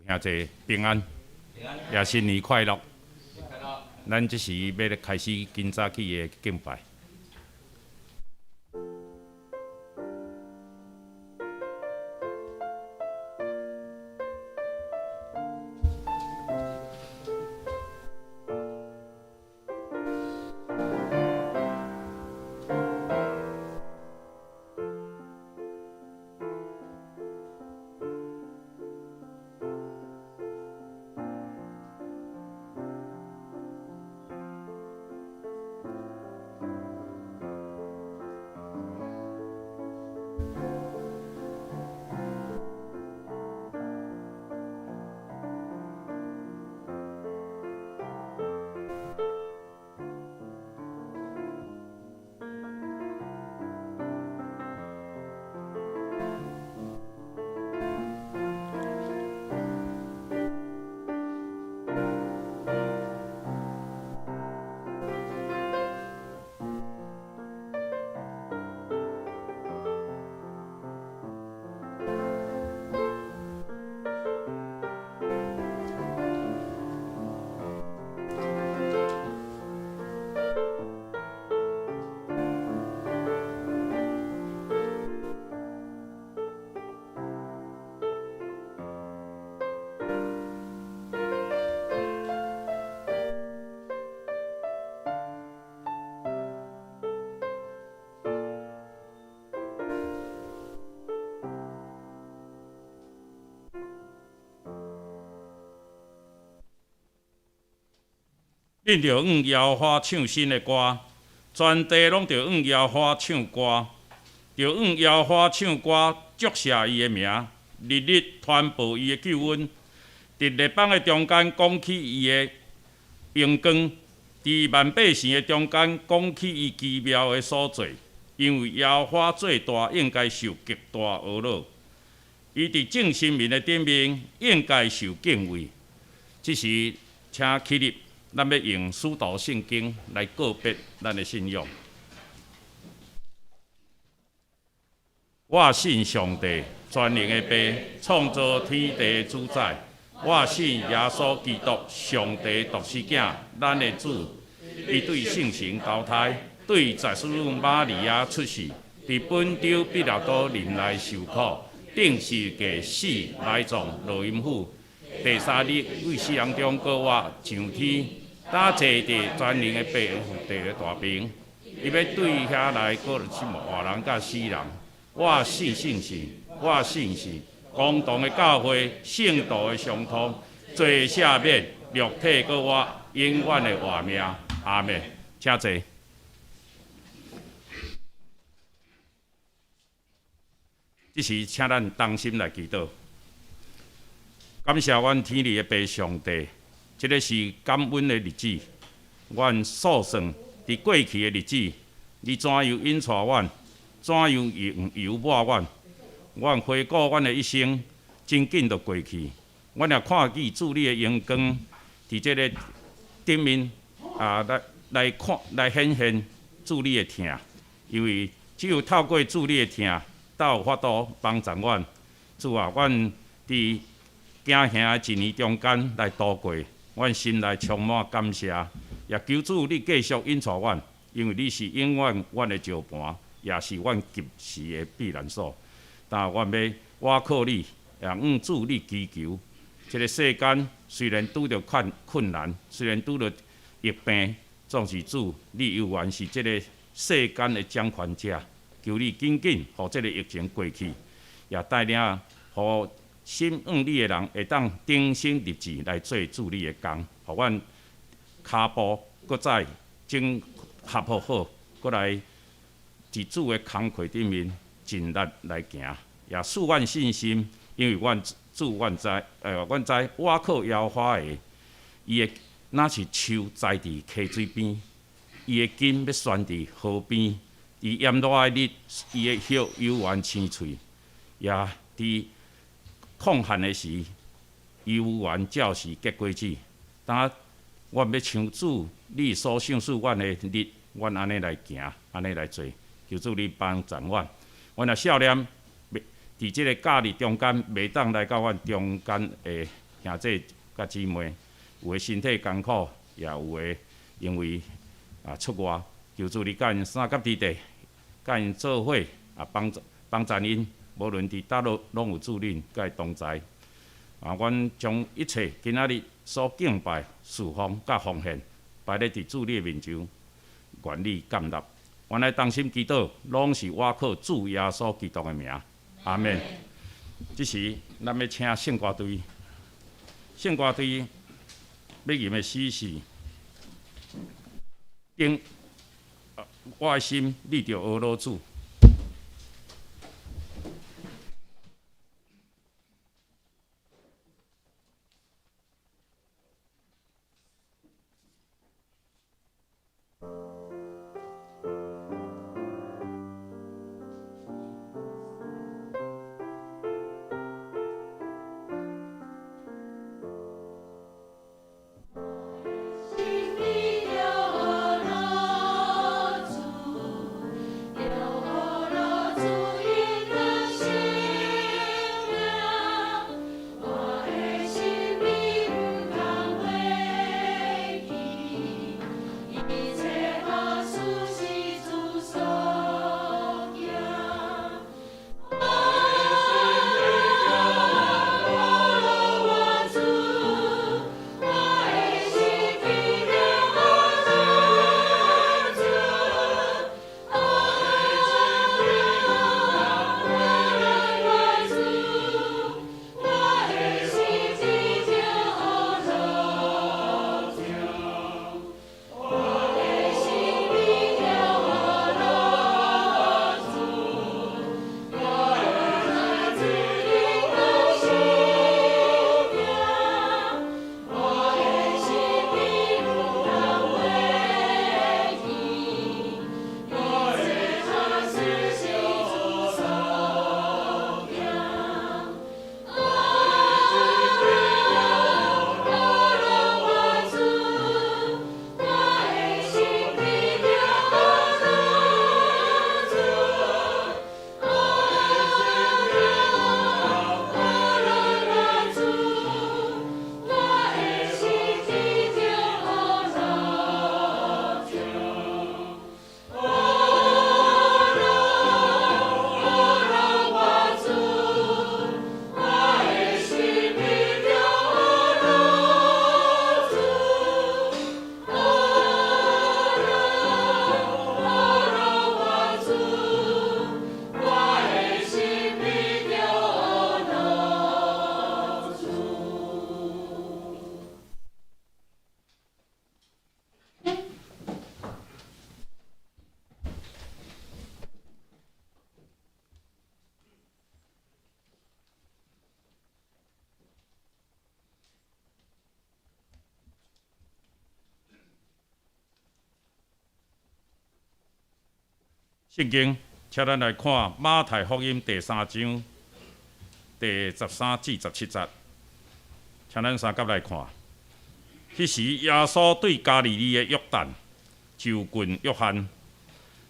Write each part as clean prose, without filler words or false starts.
兄弟平安，也新年快樂。咱這時欲來開始今早起的敬拜。恁著向耶和華唱新的歌，全地攏著向耶和華唱歌，著向耶和華唱歌，祝謝伊的名，日日傳報伊的救恩。佇列邦的中間講起伊的榮光，佇萬百姓的中間講起伊奇妙的所做。因為耶和華做大，應該受極大呵咾。伊佇眾神明的頂面，應該受敬畏。這時，請起立。咱欲用使徒信經來告別咱的信仰。我信上帝，全能的父，創造天地的主宰。我信耶穌基督，上帝獨生囝，咱的主。伊對聖神投胎，對祭司女瑪利亞出世，佇本丟彼拉多任內受苦，釘十字架死埋葬落陰府，第三日對死人中閣活上天。搭坐佇全能的父的大爿，伊欲對遐來閣審活人佮死人。我信聖神，我信是公同的教會，聖徒的相通，罪赦免，肉體閣活，永遠的活命。阿們，請坐。這時，請咱同心來祈禱，感謝阮天裡的父上帝。這个是感恩的日子，阮數算佇過去的日子，你怎樣引帶阮，怎樣用油抹阮，阮回顧阮的一生，真緊就過去。阮也看見主你的榮光，佇這个頂面啊，來來看來顯現主你的疼，因為只有透過主你的疼，才有法度幫助阮。主啊，阮佇驚嚇的一年中間來度過。阮心內充滿感謝，也求主你繼續引帶阮，因為你是永遠阮的石磐，也是阮及時的避難所。但阮欲倚靠你，也向主你祈求。這个世間雖然拄著困困難，雖然拄著疫病，總是主你猶原是這个世間的掌權者。求你緊緊予這个疫情過去，也帶領予心向你的人會當頂心立志來做主你的工，予阮跤步閣再整合好好，閣來佇主的工課頂面盡力來行，也賜阮信心，因為阮主阮知，阮知倚靠耶和華的，伊的若是樹栽佇溪水邊，伊的根欲懸佇河邊，佇炎熱的日，伊的葉猶原青翠，也佇曠旱的時，猶原照時結果子。當阮欲像主你所賞賜阮的日，阮按呢來行，按呢來做，求主你幫助阮。阮若少年，佇這个假日中間，袂當來到阮中間的兄弟佮姊妹，有的身體艱苦，也有的因為出外，求主你佮𪜶相佮佇地，佮𪜶做伙幫幫贊𪜶，無論佇佗落攏有主恁佮伊同在。阮將一切今仔日所敬拜、侍奉佮奉獻，擺咧佇主你的面前，願你接納。阮來同心祈禱，攏是倚靠主耶穌基督的名。阿們。這時，咱欲請聖歌隊，聖歌隊欲吟的詩是：頂我的心，你著呵咾主。聖經，請咱來看馬太福音第三章第13至17節，請咱相佮來看。彼時，耶穌對加利利的約旦就近約翰，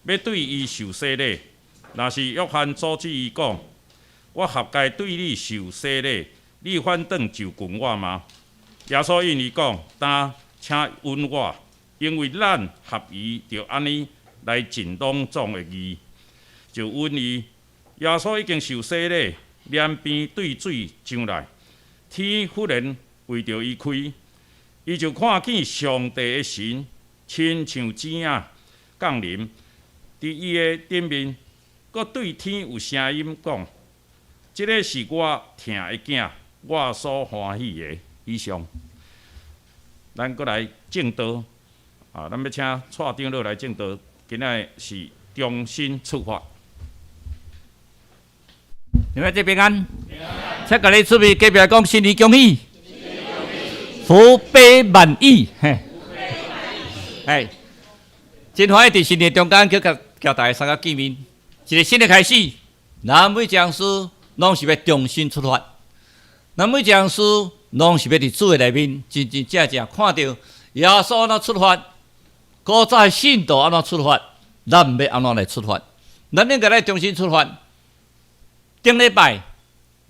欲對伊受洗禮。若是約翰阻止伊講：我合該對你受洗禮，你反轉就近我嗎？耶穌應伊講：當請允我，因為咱合宜著按呢來盡攏總的義，就允伊。耶穌已經受洗禮，簾邊對水上來，天忽然為著伊開，伊就看見上帝的神親像雞仔降臨佇伊的頂面，閣對天有聲音講：這个是我疼的囝，我所歡喜的。以上，咱閣來證道啊！咱欲請蔡長老來證道，今仔日是重新出發。你們這平安，請共你出面隔壁講新年恭喜，福杯滿溢，嘿，哎，真歡喜佇新年中間閣共大家三個見面，一個新的開始。咱每一項事攏是欲重新出發，咱每一項事攏是欲佇主的內面真真正正看著耶穌按怎出發，古早的信徒按怎出發，咱欲按怎來出發？咱應該來重新出發。頂禮拜，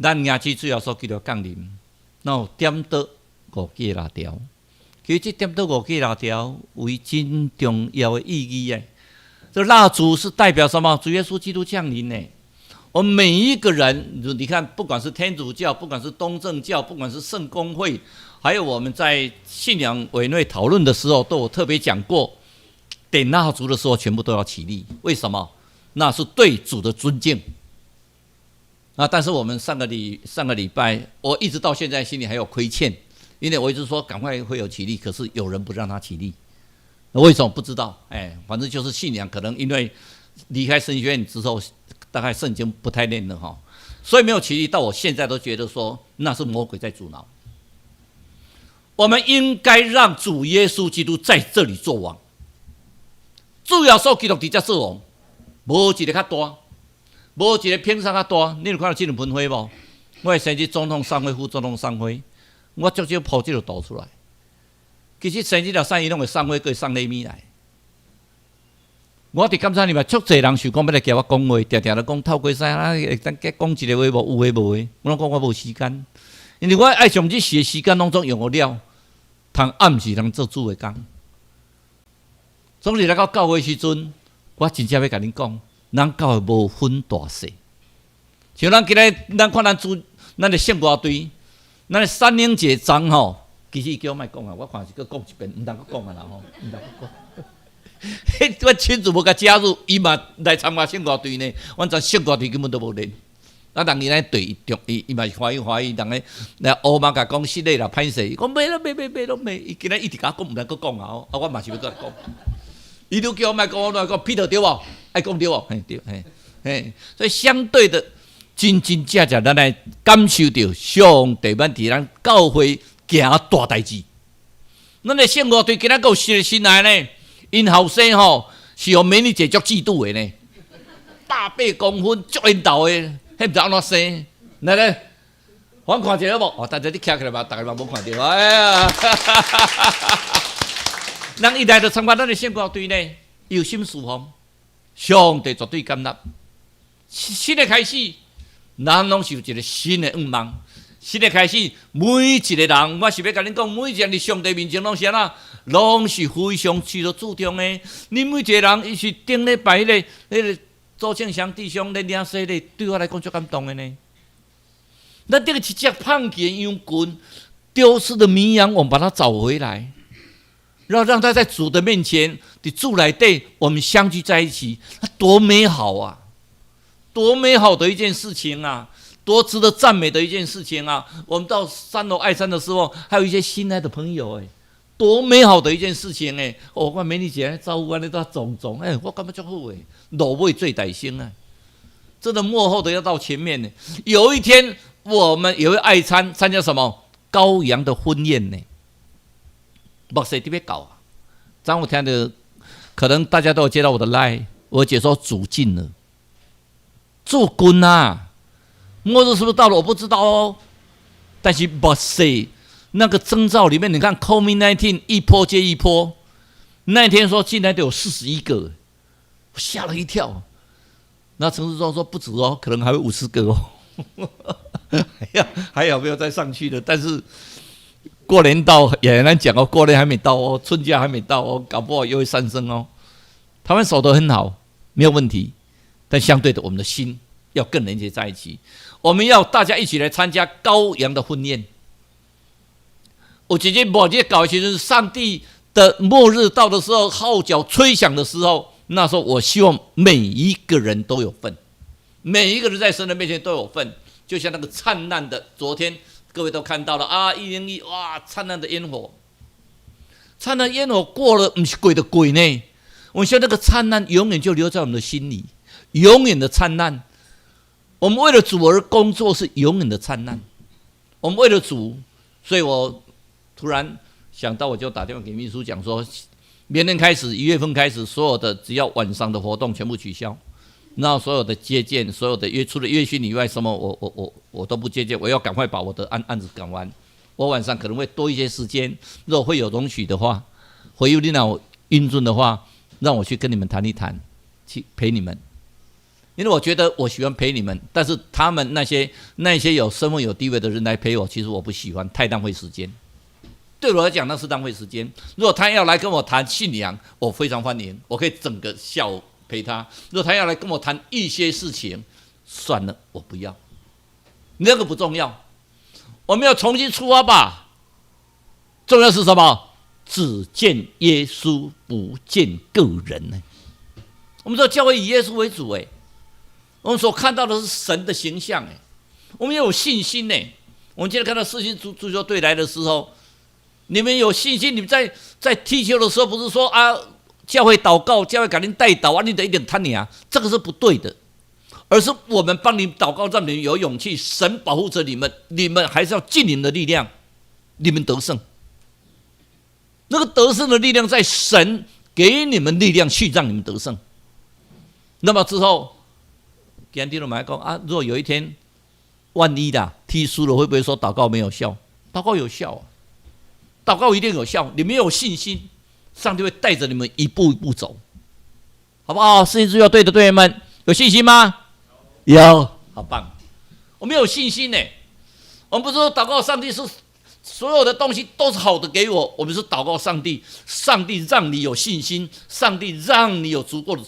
咱迎接主耶穌基督降臨，然後點著五支蠟燭。其實這點著五支蠟燭有真重要的意義誒。這蠟燭是代表什麼？主耶穌基督降臨呢？我們每一個人，你看，不管是天主教，不管是東正教，不管是聖公會，還有我們在信仰委員會討論的時候，都有特別講過，點蠟燭的時候，全部都要起立。為什麼？那是對主的尊敬。啊！但是我們上個禮拜，我一直到現在心裡還有虧欠，因為我一直說趕快會有起立，可是有人不讓他起立，為什麼不知道？哎，反正就是信仰，可能因為離開神學院之後，大概聖經不太念了哈，所以沒有起立。到我現在都覺得說那是魔鬼在阻撓。我們應該讓主耶穌基督在這裡做王，主耶穌基督佇遮做王，無一個較大，無一個偏差較大。你有看到這兩盆花無？我的生日總統送花，副總統送花，我足少鋪這個圖出來。其實生日了送伊攏會送花，閣會送禮物來。我佇感謝禮拜，足濟人想講欲來共我講話，定定咧講透過啥啊？會當講一個話無？有的無的，我攏講我無時間，因為我愛將這時的時間攏總用予了，通暗時通做主的工。總是來到教會時陣，我真正欲共恁講，咱教會無分大細。像咱今日，咱看咱主，咱的聖歌隊，咱的三英姐昨吼，其實伊叫我莫講啊，我看是閣講一遍，毋通閣講啊啦吼，毋通閣講。彼我親自無共加入，伊嘛來參加聖歌隊呢。阮昨聖歌隊根本都無練。啊，人伊來隊中，伊伊嘛是歡喜歡喜，人咧來烏嘛共講失禮啦，歹勢。伊講袂啦，袂袂袂攏袂。伊今日一直共我講，毋通閣講啊！啊，我嘛是欲閣講。伊都叫我莫講，我來講，彼得對無？愛講對無？嘿對，嘿嘿。所以相對的，真真正正，咱來感受著上帝欲佇咱教會行大代誌。咱的聖歌隊今仔閣有新的新來呢。𪜶後生吼是予美女姐足嫉妒的呢，百八公分足緣投的，彼毋知按怎生。來來，我看一下好無？哦，大家你徛起來嘛，逐家嘛無看著。哎呀，人一來就參加咱的聖歌隊呢，有心侍奉，上帝絕對感納。新的開始，咱攏是有一個新的願望。新的開始，每一個人，我是欲共恁講，每一個人佇上帝面前攏是按怎，攏是非常受到注重的。你每一個人，伊是頂禮拜彼個周慶祥弟兄咧領洗禮，對我來講足感動的呢。咱這個一隻胖去的羊群，丟失的綿羊，我們把它找回來，然後讓他在主的面前，佇主內底，我們相聚在一起，那多美好啊！多美好的一件事情啊！多值得讚美的一件事情啊！我們到三樓愛餐的時候，還有一些新來的朋友，哎，多美好的一件事情哎！哦，我美女姐招呼按呢都種種，哎，我感覺足好哎，落尾做大先啊！真的幕後的要到前面呢。有一天我們也會愛餐，參加什麼羔羊的婚宴呢？末世特別搞啊！昨我聽著，可能大家都有接到我的 line，我姐說主近了，主近啊！末日是不是到了？我不知道哦。但是末世那個徵兆裡面，你看 COVID-19 一波接一波，那天說進來都有41個，我嚇了一跳。那陳世忠說不止哦，可能還有50個哦。還有沒有再上去的？但是過年到也難講哦，過年還沒到哦，春假還沒到哦，搞不好又會上升哦。他們守得很好，沒有問題。但相對的，我們的心要更連接在一起。我們要大家一起來參加羔羊的婚宴。我姐姐末日搞，其實是上帝的末日到的時候，號角吹響的時候，那時候我希望每一個人都有份，每一個人在神的面前都有份。就像那個燦爛的，昨天各位都看到了啊，101哇，燦爛的煙火，燦爛煙火過了，毋是過就過呢。我希望那個燦爛永遠就留在我們的心裡，永遠的燦爛。我們為了主而工作是永遠的燦爛。我們為了主，所以我突然想到，我就打電話給秘書講說，明天開始，1月份開始，所有的只要晚上的活動全部取消，那所有的接見，所有的約，除了約訓以外，什麼我都不接見，我要趕快把我的案子趕完。我晚上可能會多一些時間，如果會有容許的話，會有領導允准的話，讓我去跟你們談一談，去陪你們。因為我覺得我喜歡陪你們，但是他們那些有身份有地位的人來陪我，其實我不喜歡，太浪費時間。對我來講，那是浪費時間。如果他要來跟我談信仰，我非常歡迎，我可以整個下午陪他。如果他要來跟我談一些事情，算了，我不要，那個不重要。我們要重新出發吧。重要是什麼？只見耶穌，不見個人呢。我們說教會以耶穌為主，哎。我們所看到的是神的形象，哎，我們要有信心呢。我們今天看到四星足球隊來的時候，你們有信心？你們在踢球的時候，不是說啊，教會禱告，教會共恁代禱啊，你得一點貪你啊，這個是不對的，而是我們幫你禱告，讓你們有勇氣，神保護着你們，你們還是要盡你們的力量，你們得勝。那個得勝的力量在神給你們力量去讓你們得勝。那麼之後，今天我們來講啊，如果有一天，萬一啦，踢輸了，會不會說禱告沒有效？禱告有效啊，禱告一定有效。你沒有信心，上帝會帶着你們一步一步走，好不好？四星足球隊的隊員們有信心嗎？有，好棒！我們有信心呢。我們不是說禱告上帝是所有的東西都是好的給我，我們是禱告上帝，上帝讓你有信心，上帝讓你有足夠的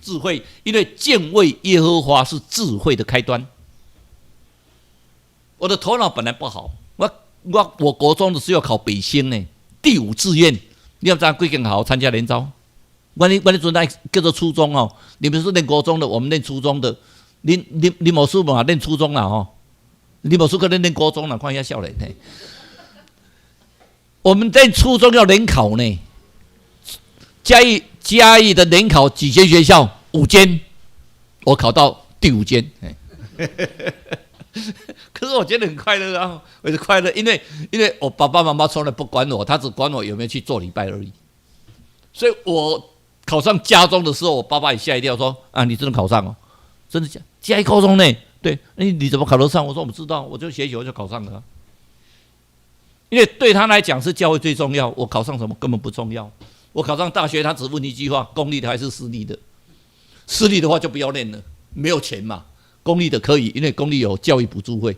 智慧，因為敬畏耶和華是智慧的開端。我的頭腦本來不好，我國中的時候考北興呢，第五志願，你要知幾間學校參加聯招？阮彼陣來叫做初中哦，你們是念國中的，我們念初中的。恁恁恁牧師嘛念初中啦吼，你牧師可能念國中啦，看遐少年嘿。我們在初中要聯考呢，嘉義的聯考幾間學校？五間，我考到第五間。可是我覺得很快樂啊，我是快樂，因為我爸爸媽媽從來不管我，他只管我有沒有去做禮拜而已。所以我考上嘉中的時候，我爸爸也嚇一跳，說：“啊，你真的考上哦？真的假？嘉義高中呢？對，你怎麼考得上？”我說：“我不知道，我就寫寫我就考上了。”因為對他來講是教會最重要，我考上什麼根本不重要。我考上大學，他只問一句話：公立的還是私立的？私立的話就不要念了，沒有錢嘛。公立的可以，因為公立有教育補助費。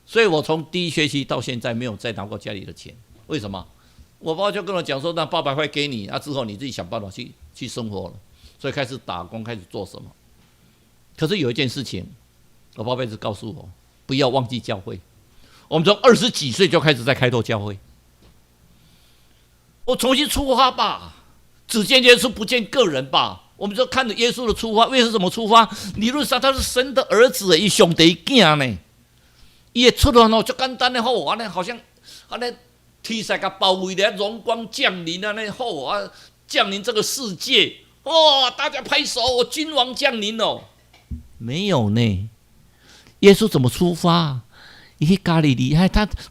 所以我從第一學期到現在沒有再拿過家裡的錢。為什麼？我爸就跟我講說：“那800塊給你，啊之後你自己想辦法去生活了。”所以開始打工，開始做什麼？可是有一件事情，我爸爸一直告訴我，不要忘記教會。我們從20幾歲就開始在開拓教會。我重新出發吧，只見耶穌不見個人吧。我們就看着耶穌的出發，為什麼出發？理論上他是神的兒子，伊上帝囝呢？伊會出來哦，足簡單的好，按呢好像按呢天使共包圍咧，榮光降臨啊，那好啊，降臨這個世界，哇！大家拍手，君王降臨哦。沒有呢，耶穌怎麼出發？伊去加利利，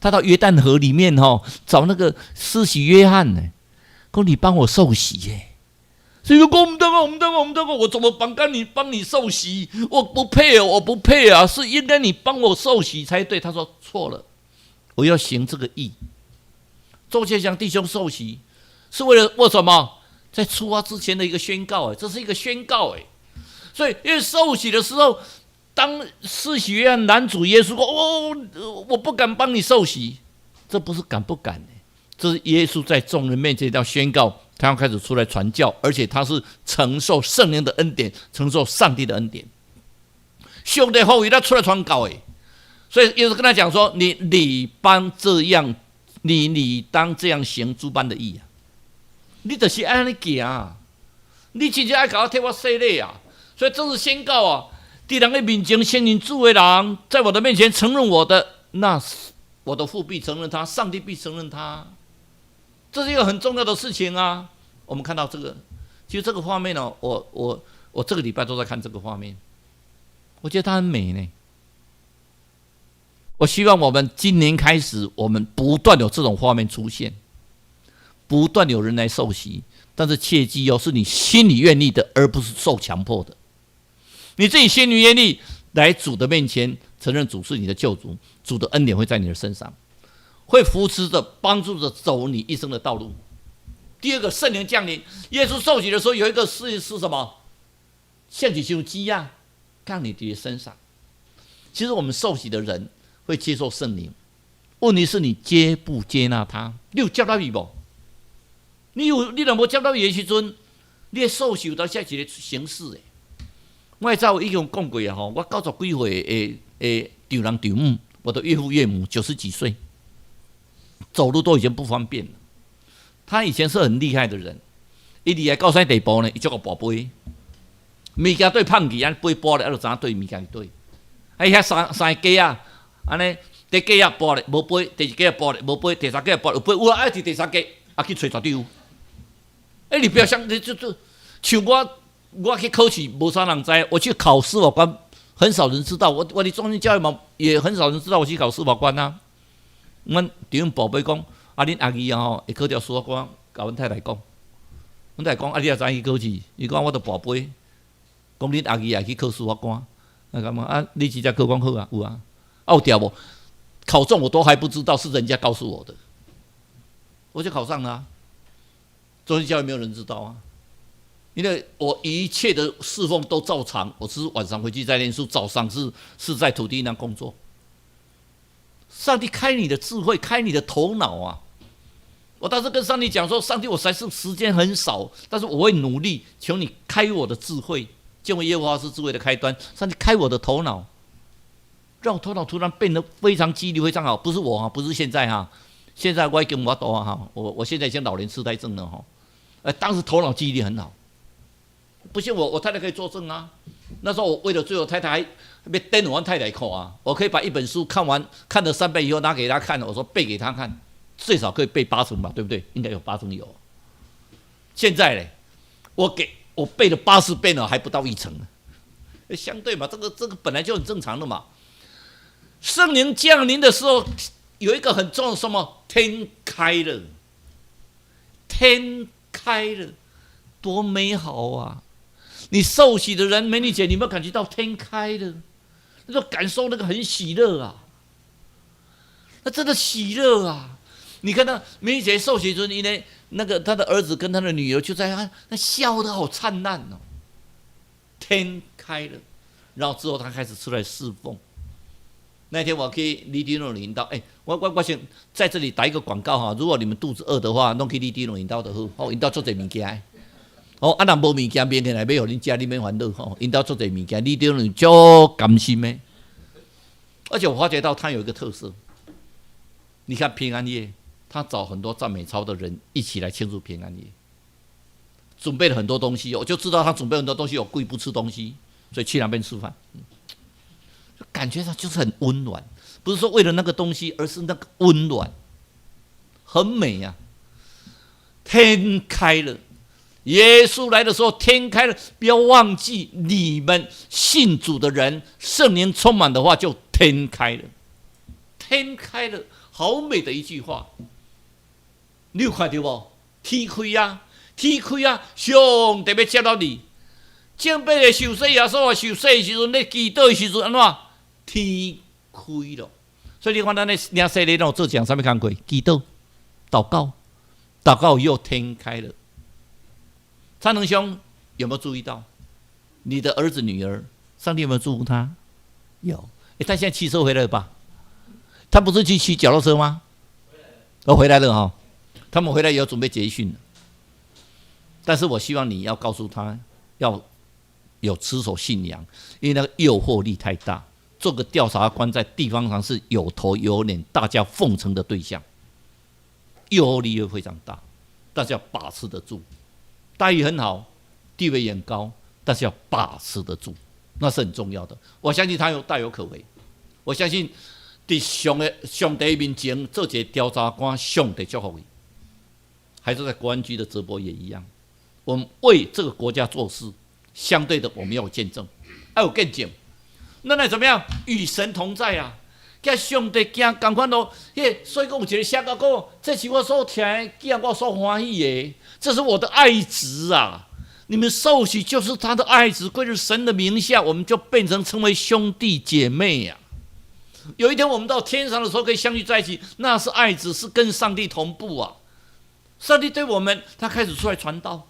他到約旦河裡面吼，找那個施洗約翰呢，講你幫我受洗耶。所以說，我毋得我毋得我毋得我怎麼幫你受洗？我不配哦，我不配啊！是應該你幫我受洗才對。他說錯了，我要行這個義。周建祥弟兄受洗是為了為什麼？在出發之前的一個宣告，哎，這是一個宣告，哎。所以因為受洗的時候，當施洗約翰攔阻耶穌說：“哦，我不敢幫你受洗。”這不是敢不敢呢？這是耶穌在眾人面前要宣告。他要開始出來傳教，而且他是承受聖靈的恩典，承受上帝的恩典。上帝予伊他出來傳教的，所以耶穌跟他講說：“你理當這樣，你理當這樣行諸般的義啊！你就是按呢行，你真正愛共我替我洗禮啊！所以這是宣告啊！佇人的面前承認主的人，在我的面前承認我的，那我的父必承認他，上帝必承認他。這是一個很重要的事情啊！我們看到這個，其實這個畫面呢，我這個禮拜都在看這個畫面，我覺得它很美呢。我希望我們今年開始，我們不斷有這種畫面出現，不斷有人來受洗，但是切記哦，是你心裡願意的，而不是受強迫的。你自己心裡願意來主的面前承認主是你的救主，主的恩典會在你的身上，會扶持着、幫助着走你一生的道路。第二個，聖靈降臨，耶穌受洗的時候有一個事是什麼？像一箱子啊，降你的身上。其實我們受洗的人會接受聖靈，問題是你接不接納他？你有接納伊無？你有你若無接納伊的時陣，你的受洗有當時一個形式的。我早已經講過啊吼，我九十幾歲的的丈人丈母，我的岳父岳母九十幾歲，走路都已經不方便了。他以前是很厲害的人，伊厲害到啥地步呢？伊足會跋杯，物件對胖去，按杯跋咧，啊就知影對物件對。哎，遐三三个格仔，按呢，第一格仔跋咧無杯，第二格仔跋咧無杯，第三格仔跋有杯，有啊，愛佇第三格，啊去揣絕對有。欸，你不要想，你就就像我，我去考試，無啥人知。我去考司法官，很少人知道。我我佇中正教育嘛，也很少人知道我去考司法官啊。阮丈母寶貝講，啊，恁阿姨啊吼，會考著司法官，共阮太太講。阮太太講，啊，你也知去考試？伊講我著跋杯，講恁阿姨也去考司法官。那幹嘛啊？你直接考講好啊，有啊，啊有著無？考中我都還不知道，是人家告訴我的，我就考上了啊。中正教育沒有人知道啊，因為我一切的侍奉都照常，我只是晚上回去再念書，早上是在土地上工作。上帝開你的智慧，開你的頭腦啊！我當時跟上帝講說：上帝，我實在是時間很少，但是我會努力，求你開我的智慧。敬畏耶和華是智慧的開端。上帝開我的頭腦，讓我頭腦突然變得非常機靈，非常好。不是我啊，不是現在哈，現在我已經無多啊哈，我現在已經老年痴呆症了哈。哎，當時頭腦記憶力很好，不信我，我太太可以作證啊。那時候我為了追我太太，還欲電阮太太看啊。我可以把一本書看完，看了三遍以後拿給她看，我說背給她看，最少可以背八成吧，對不對？應該有八成有。現在嘞，我給我背了80遍了，還不到一成。相對嘛，這個本來就很正常的嘛。聖靈降臨的時候，有一個很重要的什麼？天開了，天開了，多美好啊！你受洗的人，美女姐，你有沒有感覺到天開了？那種感受，那個很喜樂啊！那真的喜樂啊！你看那美女姐受洗時候，因為那個他的兒子跟他的女兒就在那笑得好燦爛哦。天開了，然後之後他開始出來侍奉。那天我去李丁龍領導，哎，我先在這裡打一個廣告哈。如果你們肚子餓的話，攏去李丁龍𪜶兜就好，哦，𪜶兜足濟物件。哦，啊，若無物件，明天來買予恁食，你免煩惱吼。𪜶兜足濟物件，李丁龍足甘心的。而且我發覺到他有一個特色，你看平安夜，他找很多讚美操的人一起來慶祝平安夜，準備了很多東西，我就知道他準備很多東西，我故意不吃東西，所以去那邊吃飯。感覺上就是很溫暖，不是說為了那個東西，而是那個溫暖，很美呀。天開了，耶穌來的時候，天開了。不要忘記，你們信主的人，聖靈充滿的話，就天開了。天開了，好美的一句話。你有看到無？天開啊，天開啊，上帝欲接納你。前擺的受洗耶穌啊，受洗的時陣，咧祈禱的時陣，按怎？天開了，所以你看咱咧領洗禮，攏做一項啥物工課？祈禱、禱告、禱告以後天開了。昌能兄有沒有注意到，你的兒子女兒，上帝有沒有祝福他？有。欸，他現在騎車回來了吧？他不是去騎腳踏車嗎？哦，回來了哈。他們回來也要準備結訓。但是我希望你要告訴他，要有持守信仰，因為那個誘惑力太大。做個調查官在地方上是有頭有臉，大家奉承的對象，誘惑力又非常大，大家要把持得住。待遇很好，地位也很高，但是要把持得住，那是很重要的。我相信他有大有可為，我相信佇上的上帝面前做一個調查官，上帝祝福伊。還是在國安局的直播也一樣，我們為這個國家做事，相對的我們要有見證，要有見證。那來怎麼樣？與神同在啊！佮上帝行仝款路，彼所以講有一个寫甲講，這是我所疼的囝，我所歡喜的，這是我的愛子啊！你們受洗就是他的愛子，歸入神的名下，我們就變成成為兄弟姐妹呀。有一天我們到天上的時候，可以相聚在一起，那是愛子，是跟上帝同步啊！上帝對我們，他開始出來傳道，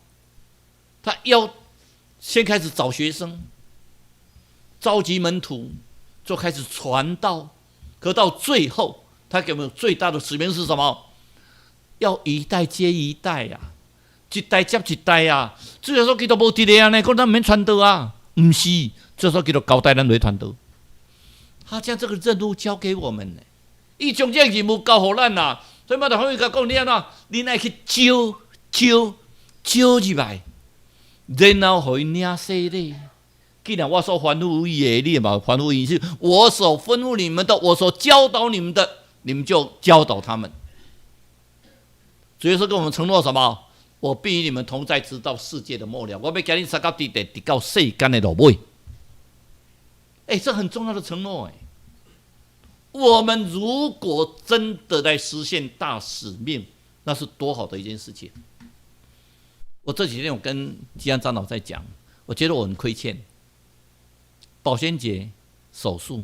他邀先開始找學生，召集門徒，就開始傳道。可到最後，他給我們最大的使命是什麼？要一代接一代啊，一代接一代啊。主耶穌基督無佇咧按呢，講咱毋免傳道啊，毋是，主耶穌基督交代咱來傳道。他將這個任務交給我們呢，伊將這個任務交予咱啊。所以馬太福音共講你按怎，恁愛去招招招入來，然後予𪜶領洗禮。既然我所吩咐伊的，你嘛吩咐伊是我所吩咐你們的，我所教導你們的，你們就教導他們。主耶穌跟我們承諾什麼？我必與你們同在，直到世界的末了。我欲佮恁相佮佇咧，直到世間的落尾。哎，這很重要的承諾哎。我們如果真的來實現大使命，那是多好的一件事情。我這幾天我跟吉安長老在講，我覺得我很虧欠。保鮮姐手術，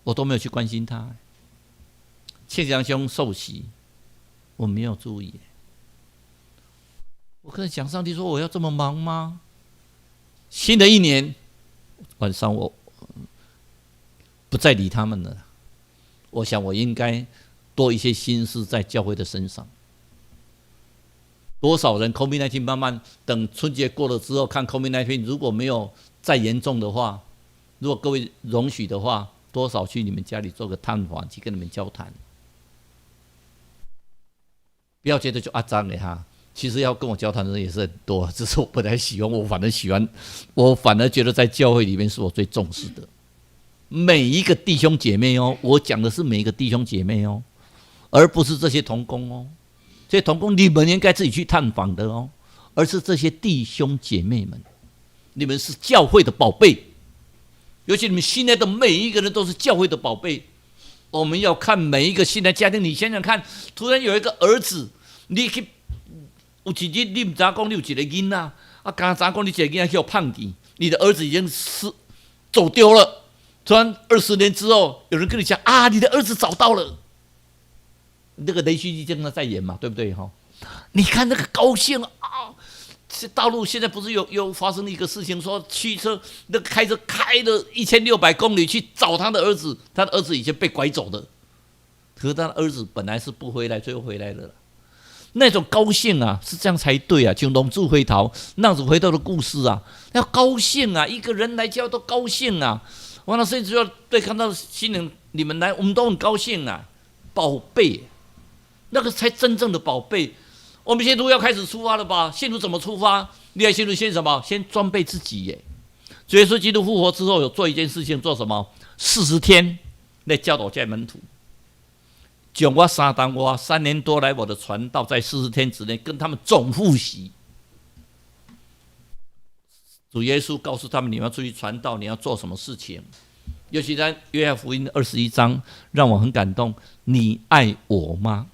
我都沒有去關心他。謝祥兄受洗，我沒有注意。我跟他講，上帝說我要這麼忙嗎？新的一年晚上我不再理他們了。我想我應該多一些心思在教會的身上。多少人 COVID-19 慢慢等春節過了之後，看 COVID-19 如果沒有再嚴重的話，如果各位容許的話，多少去你們家裡做個探訪，去跟你們交談。不要覺得就阿張的哈，其實要跟我交談的人也是很多，只是我不太喜歡，我反而喜歡，我反而覺得在教會裡面是我最重視的。每一個弟兄姐妹哦，我講的是每一個弟兄姐妹哦，而不是這些同工哦。這些同工你們應該自己去探訪的哦，而是這些弟兄姐妹們，你們是教會的寶貝，尤其你們新來的每一個人都是教會的寶貝。我們要看每一個新來家庭，你想想看，突然有一個兒子，你去有一日你毋知影講你有一個囡仔，啊，剛知影講你一個囡仔去予放棄，你的兒子已經是走丟了。突然20年之後，有人跟你講啊，你的兒子找到了，那個連續劇正在演嘛，對不對？哈，你看那個高興啊！這大陸現在不是有發生了一個事情，說汽車那個開車開了1600公里去找他的兒子，他的兒子已經被拐走了，可是他的兒子本來是不回來，最後回來了。那種高興啊，是這樣才對啊！就浪子回頭，浪子回頭的故事啊，要高興啊！一個人來教都高興啊！完了，甚至要對看到新人你們來，我們都很高興啊！寶貝，那個才真正的寶貝。我們信徒要開始出發了吧？信徒怎麼出發？你看信徒先什麼？先裝備自己耶。主耶穌基督復活之後，有做一件事情，做什麼？40天來教導這門徒。將我三當我3年多來我的傳道，在四十天之內跟他們總複習。主耶穌告訴他們：你要出去傳道，你要做什麼事情？尤其在約翰福音21章，讓我很感動。你愛我嗎？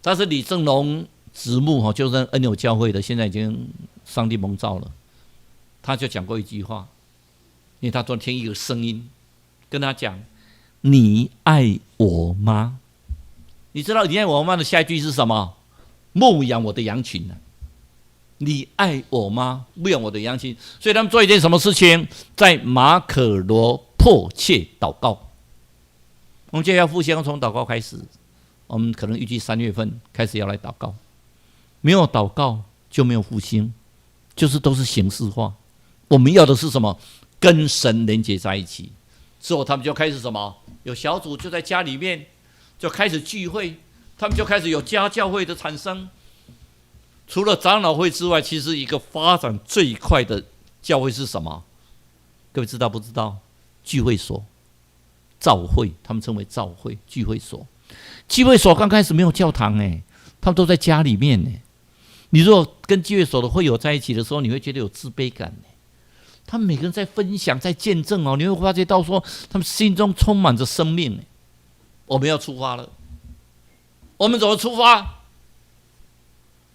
他是李正龍執牧哈，就是恩友教會的，現在已經上帝蒙召了。他就講過一句話，因為他昨天聽一個聲音跟他講：“你愛我嗎？”你知道“你愛我嗎”的下一句是什麼？牧養我的羊群呢？你愛我嗎？牧養我的羊群。所以他們做一件什麼事情？在馬可樓迫切禱告。我們接下來復興要從禱告開始。我們可能預計3月份開始要來禱告。沒有禱告就沒有復興，就是都是形式化。我們要的是什麼？跟神連接在一起。之後他們就開始什麼？有小組就在家裡面就開始聚會，他們就開始有家教會的產生。除了長老會之外，其實一個發展最快的教會是什麼？各位知道不知道？聚會所、召會，他們稱為召會聚會所。聚會所剛開始沒有教堂哎，他們都在家裡面呢。你如果跟聚會所的會友在一起的時候，你會覺得有自卑感。他們每個人在分享，在見證哦，你會發覺到說，他們心中充滿着生命。我們要出發了，我們怎麼出發？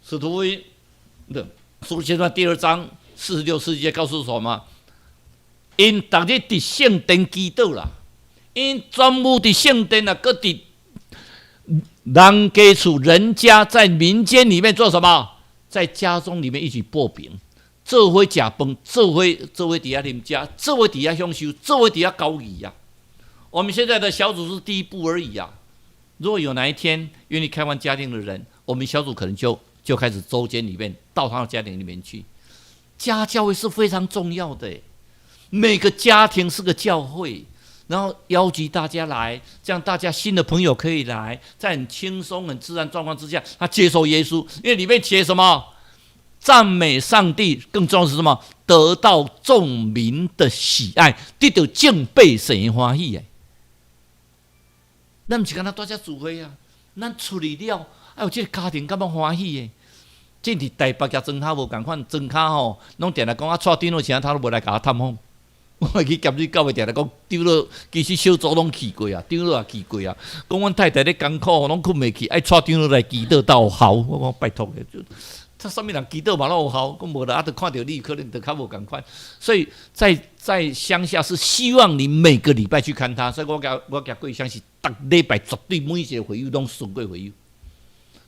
使徒福音的使徒行傳第2章46、47節告訴什麼？𪜶逐日佇聖殿祈禱啦，𪜶專門佇聖殿啊，閣佇人家厝人家在民間裡面做什麼？在家中裡面一起擘餅，做伙食飯，做伙做伙佇遐啉茶，做伙佇遐享受，做伙佇遐交誼啊。我們現在的小組是第一步而已啊。如果有哪一天願意開放家庭的人，我們小組可能就開始周間裡面到他的家庭裡面去。家教會是非常重要的，每個家庭是個教會，然後邀集大家來，這樣大家新的朋友可以來，在很輕鬆、很自然狀況之下，他接受耶穌，因為裡面寫什麼？讚美上帝，更重要是什麼？得到眾民的喜愛，得到眾百姓的歡喜的。咱毋是干焦蹛遮聚會啊，咱出去了，哎有這個家庭感覺歡喜的。這佇台北佮莊跤無仝款，莊跤吼，攏定定講啊，蔡長老啥，他都無來共我探訪。我會去鹹水教會定定講，長老其實小組攏去過啊，長老也去過啊。講阮太太咧艱苦，攏睏袂去，愛蔡長老來祈禱才有效。我講拜託的，就這啥物人祈禱嘛攏有效，講無啦，啊，著看著你可能就較無仝款。所以在鄉下是希望你每個禮拜去看他，所以我共貴鄉是逐禮拜絕對每一個會友攏巡過會友，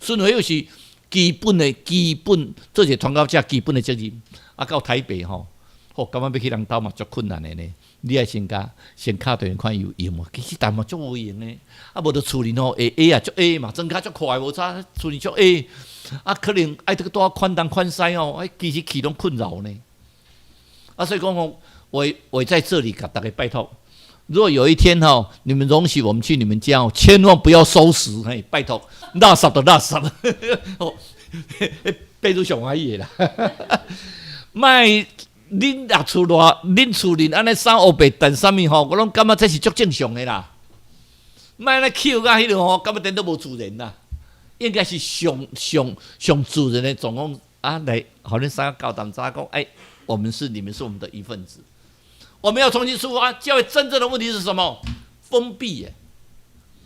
巡會友是基本的基本，做一個傳教者基本的責任。啊，到台北吼，吼，感覺欲去人兜嘛足困難的呢。你愛先共先敲電話看伊有閒無？其實但嘛足無閒的。啊，無就厝裡吼會下啊，足下嘛，莊跤足快無差，厝裡足下。啊，可能愛這個拄款東款西哦，哎，其實去攏困擾呢。啊，所以講吼，我在這裡共大家拜託，如果有一天吼，你們容許我們去你們家哦，千萬不要收拾，嘿，拜託，垃圾就垃圾，哦，變做上歡喜的啦。莫恁若厝內，恁厝裡按呢衫烏白澹啥物吼，我攏感覺這是足正常的啦。莫按呢抾甲彼落吼，感覺顛倒無自然啦。應該是上上上自然的狀況啊，來，予恁三個交談知講，哎，我們是你們是我們的一份子。我們要重新出發。教會真正的問題是什麼？封閉、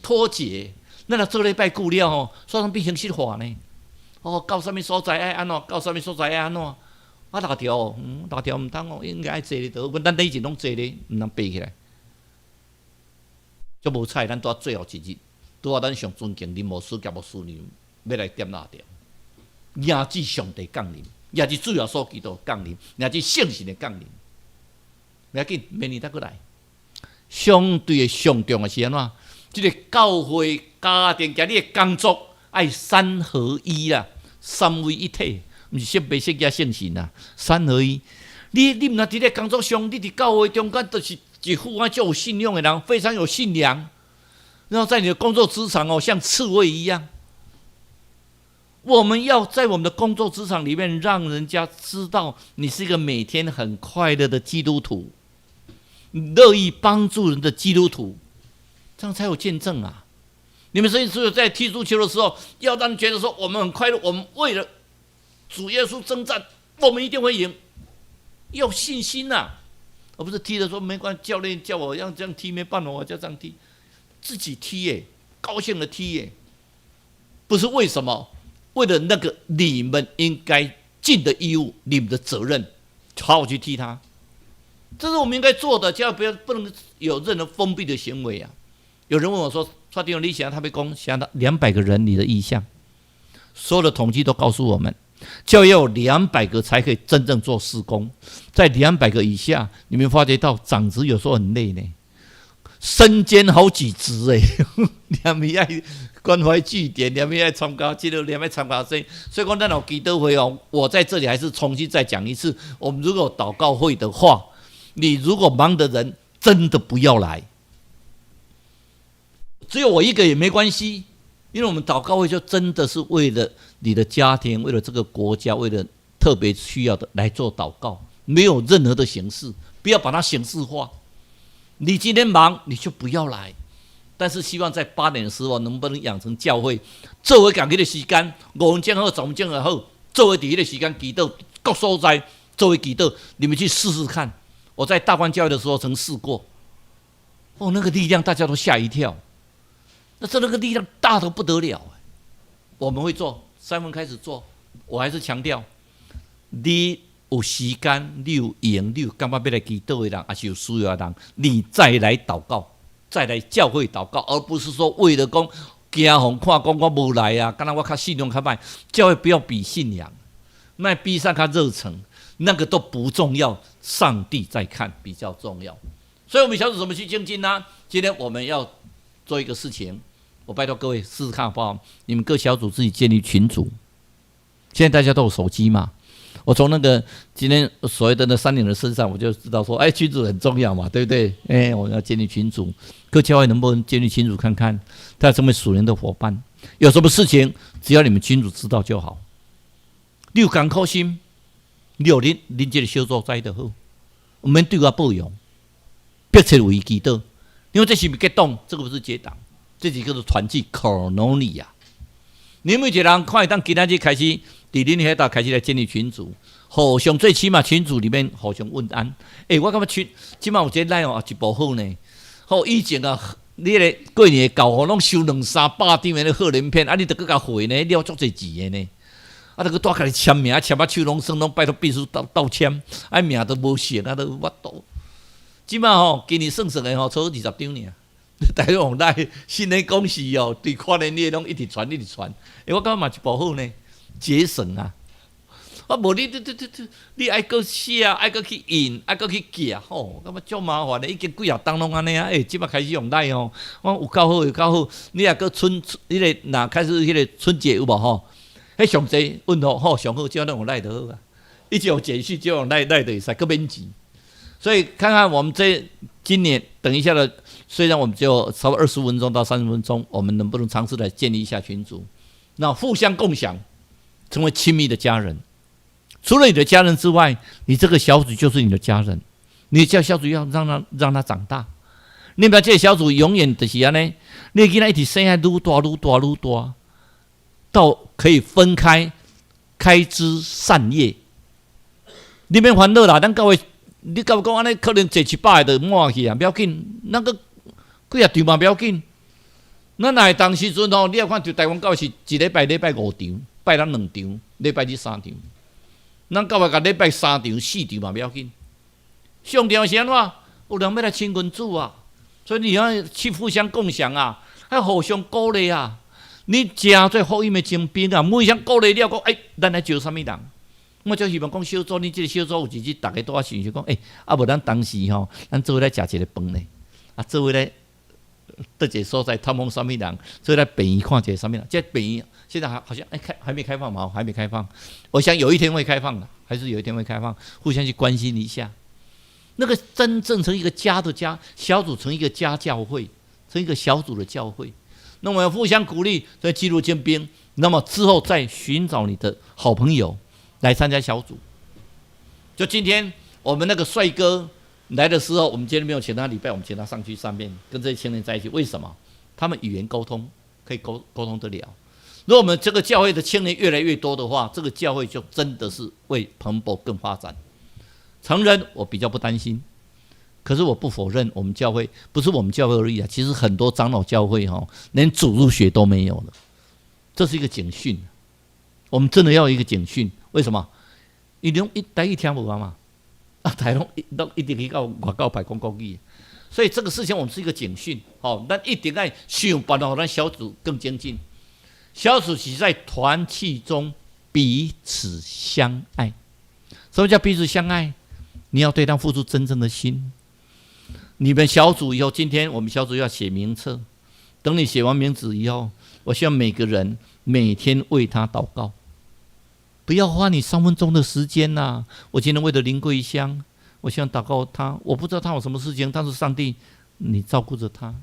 脫節。咱若做禮拜久了吼，煞攏變形式化呢。哦，到啥物所在愛按怎？到啥物所在愛按怎？啊，六條，六條毋通哦，應該愛坐咧倒。咱以前攏坐咧，毋通爬起來。足無彩，咱拄仔最後一日，拄仔咱上尊敬林牧師佮牧師娘欲來點蠟燭，迎接上帝降臨，迎接主耶穌基督降臨，迎接聖神的降臨。袂要緊，明年再閣來。相對的上重要是按怎？這個教會家庭佮你的工作愛三合一啦，三位一體，毋是聖父、聖子、聖神啊，三合一。你毋若佇咧工作上，你佇教會中間，就是一副啊足有信仰的人，非常有信仰。然後在你的工作職場哦，像刺蝟一樣。我們要在我們的工作職場裡面，讓人家知道你是一個每天很快樂的基督徒，樂意幫助人的基督徒，這樣才有見證啊！你們所以只有在踢足球的時候，要讓人覺得說我們很快樂，我們為了主耶穌征戰，我們一定會贏，要信心吶，而不是踢的說沒關係，教練叫我要這樣踢，沒辦法，我就這樣踢，自己踢耶，高興的踢耶，不是為什麼？為了那個你們應該盡的義務，你們的責任，好好去踢他，這是我們應該做的，千萬不要不能有任何封閉的行為啊！有人問我說：“蔡弟兄，你想他被攻，想到200個人，你的意向？”所有的統計都告訴我們，就要有兩百個才可以真正做事工，在兩百個以下，你們發覺到長執有時候很累呢，身兼好幾職哎，連面愛關懷據點，連面愛參加這個，連面參加這個，所以講咱有祈禱會哦，我在這裡還是重新再講一次，我們如果禱告會的話，你如果忙的人真的不要來，只有我一個也沒關係，因為我們禱告會就真的是為了你的家庭，為了這個國家，為了特別需要的來做禱告，沒有任何的形式，不要把它形式化。你今天忙，你就不要來。但是希望在8點的時候，能不能養成教會做伙仝彼個時間，5分鐘好，10分鐘也好，做伙佇彼個時間祈禱，各所在做伙祈禱，你們去試試看。我在大觀教會的時候曾試過，哦，那個力量大家都嚇一跳，那這那個力量大得不得了。我們會做，3分開始做，我還是強調，你有時間，你有閒，你有感覺欲來祈禱的人，抑是有需要的人，你再來禱告，再來教會禱告，而不是說為了講驚予人看講我無來啊，敢若我較信仰較歹。教會不要比信仰，莫比啥較熱誠，那個都不重要，上帝在看比較重要。所以，我們小組怎麼去精進呢？今天我們要做一個事情，我拜託各位試試看好不好？你們各小組自己建立群組。現在大家都有手機嘛？我從那個今天所謂的那三年的身上，我就知道說，哎，群組很重要嘛，對不對？哎，我們要建立群組，各教會能不能建立群組看看？大家成為屬靈的夥伴，有什麼事情，只要你們群組知道就好。你有艱苦心，你予恁恁這個小組知就好，毋免對外報揚，迫切為祈禱，因為這是毋是結黨？這個不是結黨，這是叫做團契 koinonia。你每一個人看會當今仔日開始，佇恁彼搭開始來建立群組，互相最起碼群組裡面互相問安。欸，我感覺群這馬有這個 LINE 哦，一步好呢。好，以前啊，你彼個過年到吼，攏收兩三百張的賀年片，啊，你著閣共回呢，了足濟字的呢。啊，著閣帶家己簽名，簽啊手攏酸，攏拜託秘書鬥鬥簽，啊名都無寫，啊都無法度。這馬吼，今年算算的吼，差不多20張爾。大家用來新年恭喜哦，對跨年你攏一直傳一直傳。欸，我感覺嘛一步好呢，節省啊。啊，無你你你你你愛閣寫，愛閣去印，愛閣去寄，吼，感覺足麻煩的。已經幾若冬攏按呢啊，欸，這馬開始用 LINE 吼，我有夠好，有夠好。你若閣春，彼個若開始彼個春節有無吼？彼上濟問候吼，上好，只要攏用 LINE 就好啊。一直用簡訊，就用 LINE LINE 就會使，閣免錢。所以看看我們這今年，等一下的，雖然我們就差不多25分鐘到30分鐘，我們能不能嘗試來建立一下群組？那互相共享，成為親密的家人。除了你的家人之外，你這個小組就是你的家人。你叫小組要讓他長大。你不要這個小組永遠就是按呢，你囡仔一直生啊，愈大愈大愈大，到可以分開開枝散葉。你免煩惱啦，咱教會。你教會講按呢，可能坐100個就滿去啊，不要緊，那個幾若場嘛不要緊。咱若會當時陣吼，你若看就台灣教會是一禮拜禮拜五場，拜六兩場，禮拜日三場。咱教會共禮拜三場、四場嘛不要緊。上重要是按怎？有人欲來親近主啊，所以你要去互相共享啊，還互相鼓勵啊。你誠做福音的精兵啊，每相鼓勵了講，欸，咱來招啥物人？我就希望講小組，你這個小組有一日，逐家都愛想想講，欸，啊無咱當時吼，咱做伙來食一个飯咧，啊做伙來佗一个所在探訪啥物人，做伙來病院看一个啥物人。這病院現在還好像欸開還沒開放嘛？還沒開放。我想有一天會開放的，還是有一天會開放，互相去關心一下。那個真正成一個家的家，小組成一個家教會，成一個小組的教會。那我們要互相鼓勵，在記錄精兵。那麼之後再尋找你的好朋友來參加小組。就今天我們那個帥哥來的時候，我們今天沒有請他禮拜，我們請他上去上面跟這些青年在一起。為什麼？他們語言溝通可以溝通得了。如果我們這個教會的青年越來越多的話，這個教會就真的是會蓬勃更發展。成人我比較不擔心，可是我不否認，我們教會不是我們教會而已啊。其實很多長老教會哈，連主日學都沒有了，這是一個警訊。我們真的要一個警訊，為什麼？伊攏一台語聽無啊嘛，啊台攏攏一定去到外口排講國語，所以這個事情我們是一個警訊。好，咱一定愛想辦法，讓小組更精進。小組是在團契中彼此相愛。什麼叫彼此相愛？你要對他付出真正的心。你們小組以後，今天我們小組要寫名冊。等你寫完名字以後，我希望每個人每天為他禱告，不要花你3分鐘的時間吶。我今天為了林桂香，我希望禱告他。我不知道他有什麼事情，但是上帝，你照顧着他。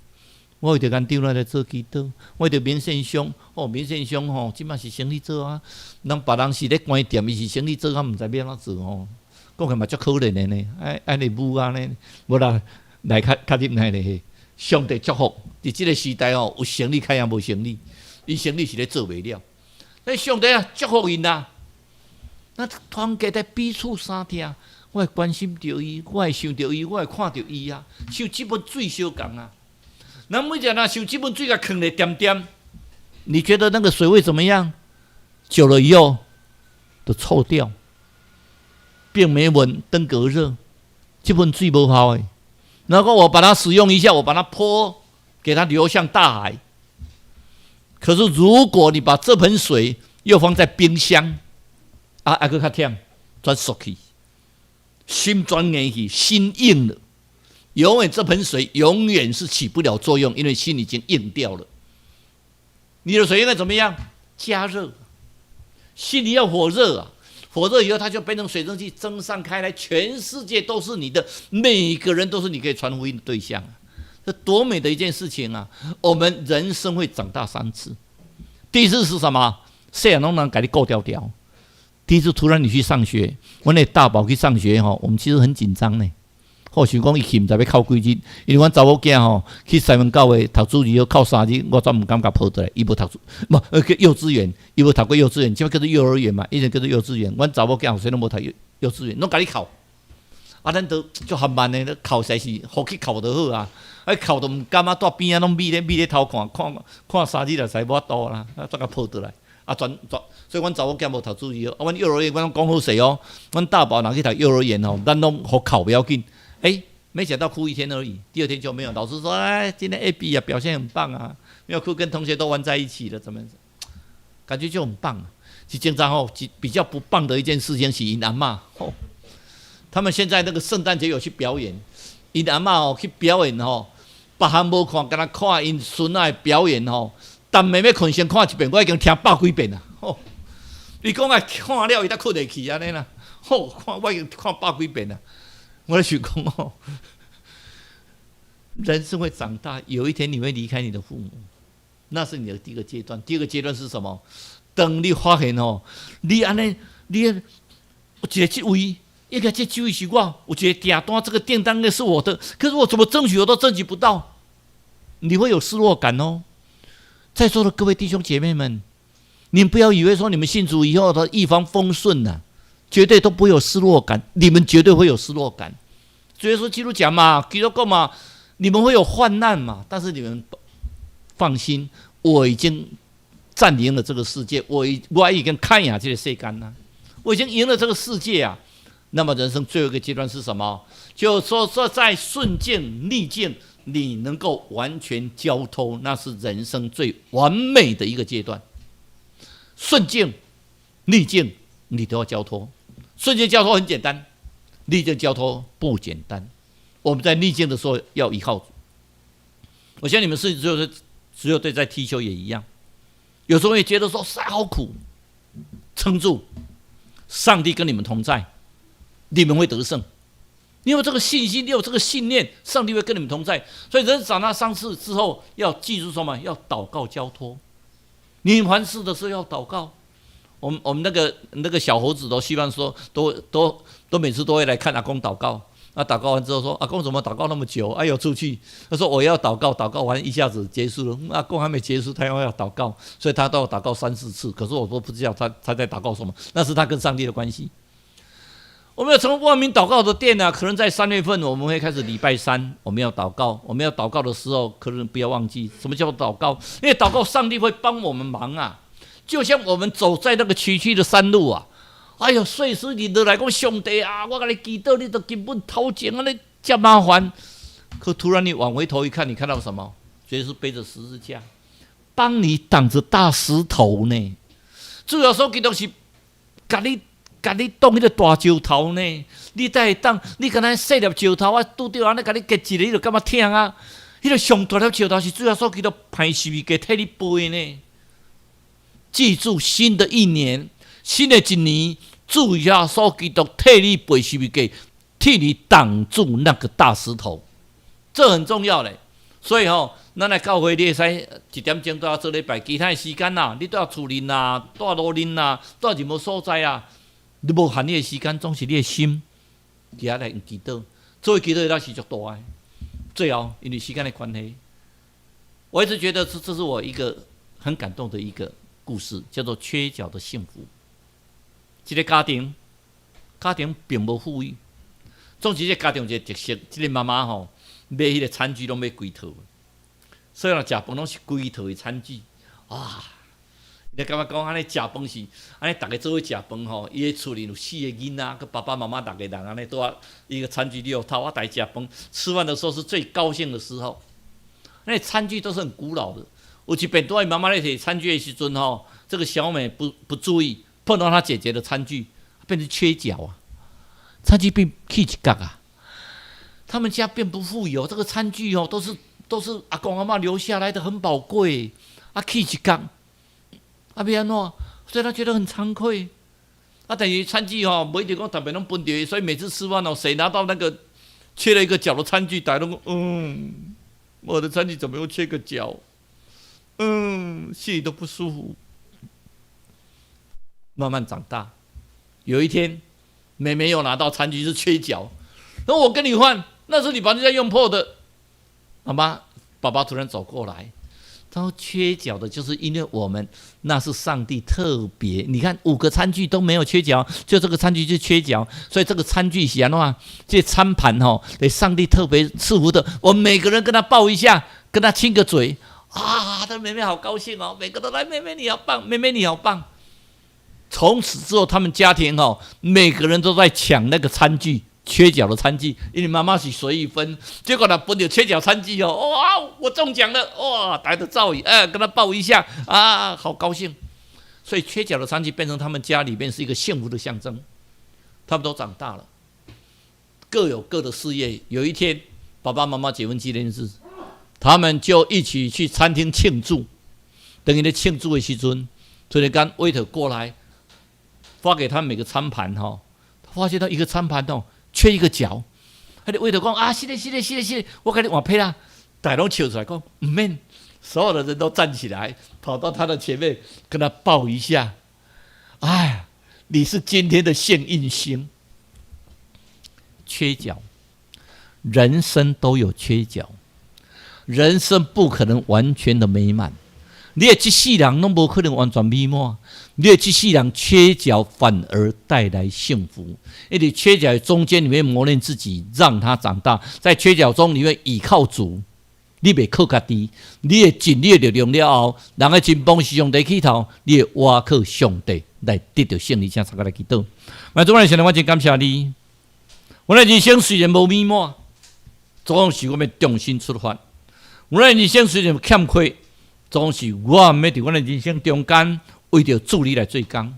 我為著阮長老來做祈禱，我為著明憲兄，哦，明憲兄吼，這馬是生意做啊。人別人是咧關店，伊是生意做啊，毋知欲按怎做吼。講起來嘛足可憐的呢，愛愛咧舞啊呢，無啦，來較較入來咧。上帝祝福，佇這個時代吼，有生理較也無生理，伊生理是咧做袂了。那上帝啊，祝福𪜶啦。那團結在彼此相疼，我會關心著伊，我會想著伊，我會看著伊啊，像這盆水相仝啊。那每一個人像這盆水共囥咧恬恬，你覺得那個水會怎麼樣？久了以後都臭掉，變霉紋、登革熱，這盆水無效的。然後我把它使用一下，我把它潑，給它流向大海。可是如果你把這盆水又放在冰箱，啊，猶閣較忝，全縮去，心全硬去，心硬了。永遠這盆水永遠是起不了作用，因為心已經硬掉了。你的水應該怎麼樣？加熱，心裡要火熱啊！火熱以後，它就變成水蒸氣蒸散開來，全世界都是你的，每個人都是你可以傳福音的對象啊！這多美的一件事情啊！我們人生會長大三次，第一次是什麼？細漢攏人共你顧牢牢。第一次突然你去上學，阮的大寶去上學吼，我們其實很緊張呢。好想講伊去毋知欲哭幾日，因為阮查某囝吼去西門教會讀主日學哭3日，我全毋敢共抱轉來。伊無讀，無幼稚園，伊無讀過幼稚園，這擺叫做幼兒園嘛，以前叫做幼稚園。阮查某囝後生攏無讀幼稚園，攏共你哭。啊，咱都足含慢的，哭實在是予去哭就好啊。啊，哭都毋甘啊，蹛邊仔攏覕咧偷看，看看三日就實無法度啦，啊，煞共抱轉來。啊，全全，所以阮查某囝無讀主日學。啊，阮幼兒園，阮攏講好勢哦。阮大寶若去讀幼兒園吼，咱攏予哭袂要緊。欸，沒想到哭一天而已，第二天就沒有。老師說：“哎，今天 A、B 啊表現很棒啊，沒有哭，跟同學都玩在一起了，怎麼？感覺就很棒。”是經常吼，比較不棒的一件事情是𪜶阿嬤吼，他們現在那個聖誕節有去表演，𪜶阿嬤哦去表演吼，別項無看，干焦看𪜶孫仔的表演吼，逐暝欲睏先看一遍，我已經聽百幾遍啦。吼，伊講啊，看了伊才睏會去按呢啦。吼，看我已經看百幾遍啦。我咧想講哦，人是會長大，有一天你會離開你的父母，那是你的第一個階段。第二個階段是什麼？當你發現哦，你按呢，你有一個職位，應該這職位是我，有一個訂單，這個訂單是我的，可是我怎麼爭取我都爭取不到，你會有失落感哦。在座的各位弟兄姐妹們，你們不要以為說你們信主以後的一帆風順吶，絕對都不會有失落感，你們絕對會有失落感。主耶穌基督講嘛，基督講嘛，你們會有患難嘛，但是你們放心，我已經佔領了這個世界，我已經看贏這個世間啦，我已經贏了這個世界啊。那麼人生最後一個階段是什麼？就說在順境逆境，你能夠完全交託，那是人生最完美的一個階段。順境、逆境，你都要交託。順境交託很簡單，逆境交託不簡單。我們在逆境的時候要依靠主。我相信你們是就是只有對在踢球也一樣，有時候會覺得說好苦，撐住，上帝跟你們同在，你們會得勝。你有這個信心，你有這個信念，上帝會跟你們同在。所以人長大三次之後，要記住什麼？要禱告交託。你凡事的時候要禱告。我們那個小猴子都希望說，都每次都會來看阿公禱告。那禱告完之後說：“阿公怎麼禱告那麼久？”哎呦，出去。他說：“我要禱告，禱告完一下子結束了。”阿公還沒結束，他又要禱告，所以他都要禱告三四次。可是我都不知道他在禱告什麼，那是他跟上帝的關係。我們要成為萬民禱告的殿啊！可能在3月份，我們會開始禮拜三我們要禱告。我們要禱告的時候，可能不要忘記什麼叫做禱告，因為禱告上帝會幫我們忙啊。就像我們走在那個崎嶇的山路啊，哎呦，隨時你都來講上帝啊，我共你祈禱，你都根本頭前按呢遮麻煩。可突然你往回頭一看，你看到什麼？耶穌背着十字架，幫你擋着大石頭呢。主耶穌基督是共你擋彼個大石頭呢？你才會當，你敢若細粒石頭，我拄著按呢共你夾一个，你就感覺疼啊！彼個上大粒石頭是主耶穌基督歹十字架替你背呢。記住，新的一年，新的一年，主耶穌基督替你背十字架，替你擋住那個大石頭，這很重要嘞。所以吼，咱來教會你會使1點鐘蹛做禮拜，其他的時間啊，你蹛厝裡啊，蹛路面啊，蹛任何所在啊。你無限你的時間，總是你的心佇遐來祈禱，做祈禱那是足大的。最後，因為時間的關係，我一直覺得這是我一個很感動的一個故事，叫做缺角的幸福。這個家庭，家庭並無富裕，總之這個家庭有一個特色，這個媽媽吼買彼個餐具攏買規套，所以若食飯攏是規套的餐具啊。你感覺講按呢食飯是按呢，逐家做伙食飯吼，伊的厝裡有四個囡仔，佮爸爸媽媽六個人按呢，都一個餐具六套，啊，逐家食飯，吃飯的時候是最高興的時候。那餐具都是很古老的。有一遍拄仔伊媽媽咧提餐具的時陣吼，這個小美不注意，碰到他姐姐的餐具，變成缺角啊，餐具變去一角啊。他們家並不富有，這個餐具哦，都是阿公阿嬤留下來的，很寶貴。啊，去一角，啊，欲按怎？所以他覺得很慚愧。啊，等於餐具哦，無一定講特別攏分著，所以每次吃飯哦，誰拿到那個缺了一個角的餐具，大家攏講，嗯，我的餐具怎麼又缺個角？嗯，心裡都不舒服。慢慢長大，有一天，妹妹又拿到餐具是缺角，那我跟你換，那是你把人家用破的。媽媽、爸爸突然走過來，他說：“缺角的，就是因為我們那是上帝特別，你看五個餐具都沒有缺角，就這個餐具就缺角，所以這個餐具是按怎？這餐盤吼，得上帝特別賜福的，我們每個人跟他抱一下，跟他親個嘴，啊，他妹妹好高興哦，每個都來，妹妹你好棒，妹妹你好棒。從此之後，他們家庭哦，每個人都在搶那個餐具。”缺角的餐具，因為媽媽是隨意分，結果呢，分著缺角餐具哦，哇，我中獎了，哇，大家都走去，哎，跟他抱一下，啊，好高興。所以缺角的餐具變成他們家裡面是一個幸福的象徵。他們都長大了，各有各的事業。有一天，爸爸媽媽結婚紀念日，他們就一起去餐廳慶祝。當𪜶咧慶祝的時陣，突然間 waiter 過來，發給他每個餐盤哈，發現到一個餐盤哦，缺一個角，彼个 waiter 講啊，是的，是的，是的，是的，我共你換配啦，大家攏笑出來講，毋免，所有的人都站起來，跑到他的前面，跟他抱一下。哎，你是今天的幸運星。缺角，人生都有缺角，人生不可能完全的美滿。你的這世人攏無可能完全美滿，你的這世人缺角反而帶來幸福。因為缺角中間，你會磨練自己，讓他長大。在缺角中，你會倚靠主，你袂靠家己，你會盡你的力量了後，人的真幫是上帝起頭，你會倚靠上帝來得到勝利。請大家來祈禱。主，我現在我真感謝你。我的人生雖然無美滿，總是我欲重新出發。我的人生雖然欠缺，總是我欲佇阮的人生中間，為著主你來做工。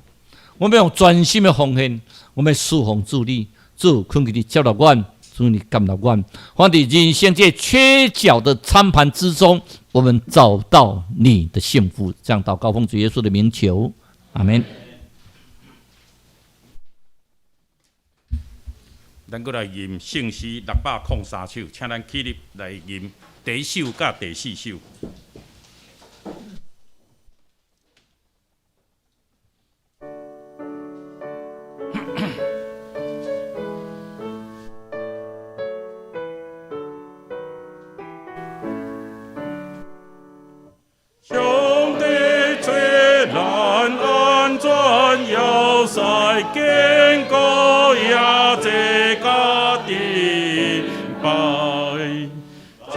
我欲用全心的奉獻，我欲侍奉主你，主懇求你接納阮，主你接納阮。放佇人生這缺角的餐盤之中，我們找到你的幸福。這樣禱告，奉主耶穌的名求，阿門。咱閣來吟聖詩603首，請咱起立來吟第一首佮第四首。上帝做咱安全要塞，堅固也這家盾牌，將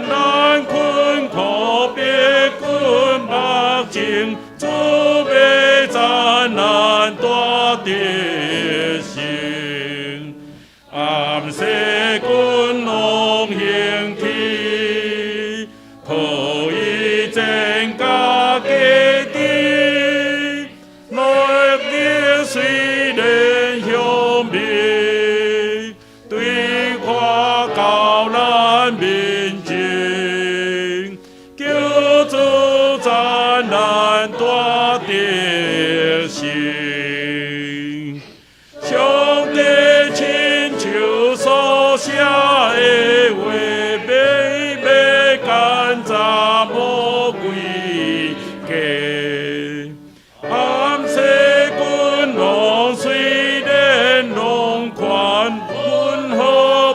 咱困苦別軍目前，主欲讚咱大得勝，暗世君王興起，可以增加家己，來日雖然向面，對看到咱面前，求主讚咱大得勝。上帝親手所寫的話，美美甘雜魔鬼計。暗世君王雖然弄權，分何毋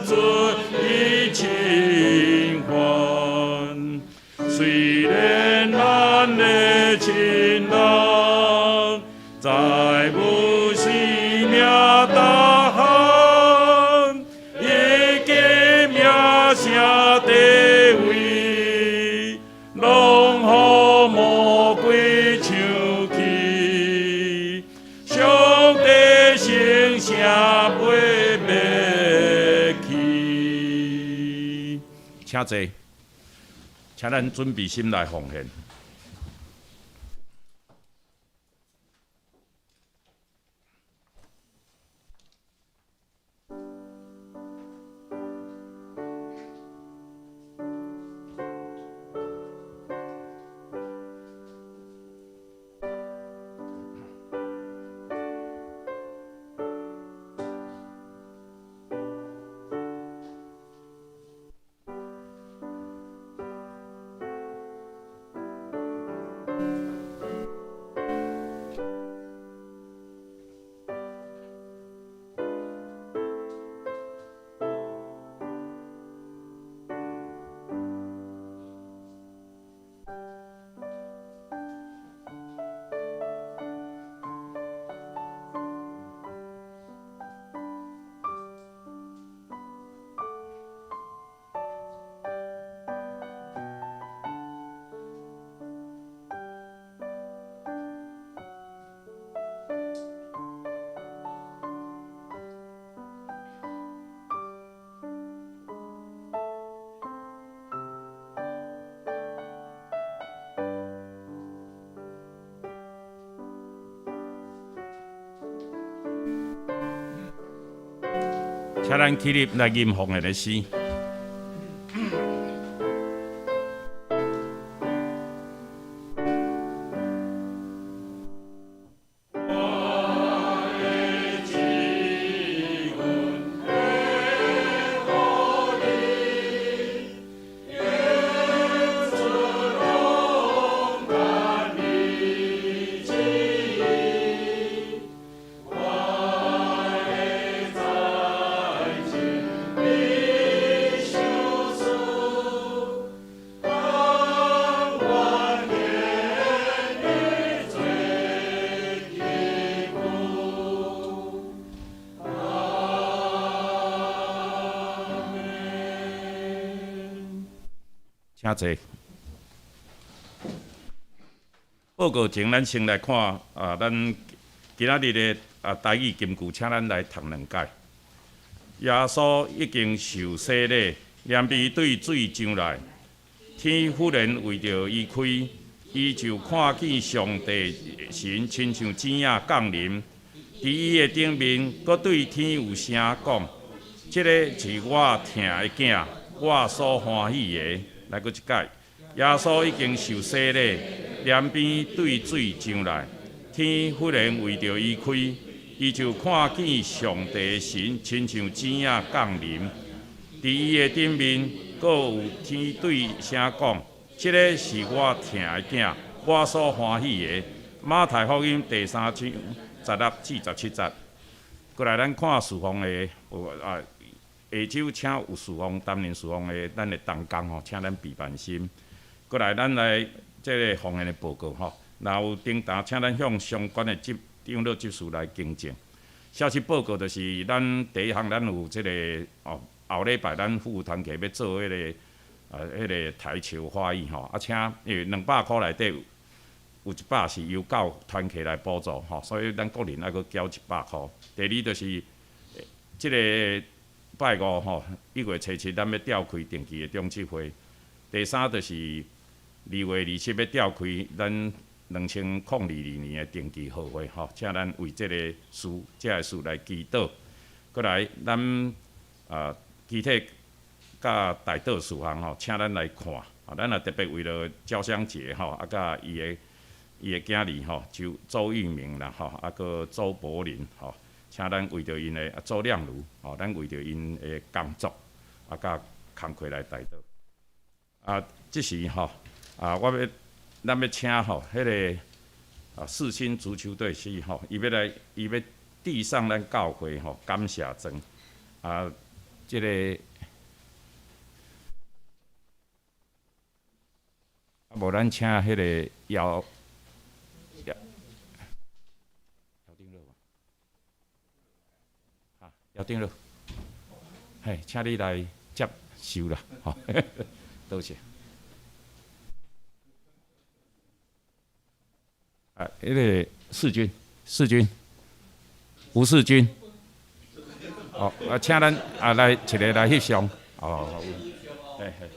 准伊侵犯？雖然咱的親人在無性命大漢，已經名聲地位，攏予魔鬼搶去。上帝聖城袂滅去。請坐，請咱準備心來奉獻。請咱起立來吟奉獻的詩。請坐。報告前，咱先來看啊，咱今仔日的啊台語金句，請咱來讀兩擺。耶穌已經受洗禮，臉面對水上來，天忽然為著伊開，伊就看見上帝神親像子仔降臨，佇伊的頂面，閣對天有聲講：這个是我疼的囝，我所歡喜的。來閣一擺，耶穌已經受洗禮，臉面對水上來，天忽然為著伊開，伊就看見上帝神親像子仔降臨，佇伊的頂面，閣有天對聲講：這个是我疼的囝，我所歡喜的。馬太福音第三章16至17節。過來，咱看事奉的有啊。下晝請有事奉擔任事奉的咱的同工吼，請咱備辦心。過來，咱來這个奉獻的報告吼，若有訂單，請咱向相關的執長老執事來更正。消息報告就是咱第一項，咱有這个哦，後禮拜咱婦團契欲做彼个啊，彼个台球花藝吼，啊，請因為200箍內底有100是由教團契來補助吼，所以咱個人愛閣繳100箍。第二就是這个拜五吼，1月初7，咱欲召開定期的長執會。第三就是2月27欲召開咱2022年的定期號會吼，請咱為這個事、這个事來祈禱。閣來，咱啊，具體佮代禱事項吼，請咱來看。啊，咱也特別為著焦香杰吼，啊，佮伊的囝兒吼，周周玉明啦吼，啊，閣周柏林吼。請咱為著𪜶的啊周亮如吼，咱為著𪜶的工作啊，佮工課來代禱。啊，這時吼啊，我欲咱欲請吼，彼个啊世新足球隊是吼，伊欲來伊欲遞上咱教會吼感謝狀啊，這个啊無咱請彼个姚。姚長老，啊，姚長老，嘿，請你來接受啦，吼，多謝。啊，彼个世軍，世軍，吳世軍，哦，啊，請咱啊來一个來翕相，哦，嘿嘿。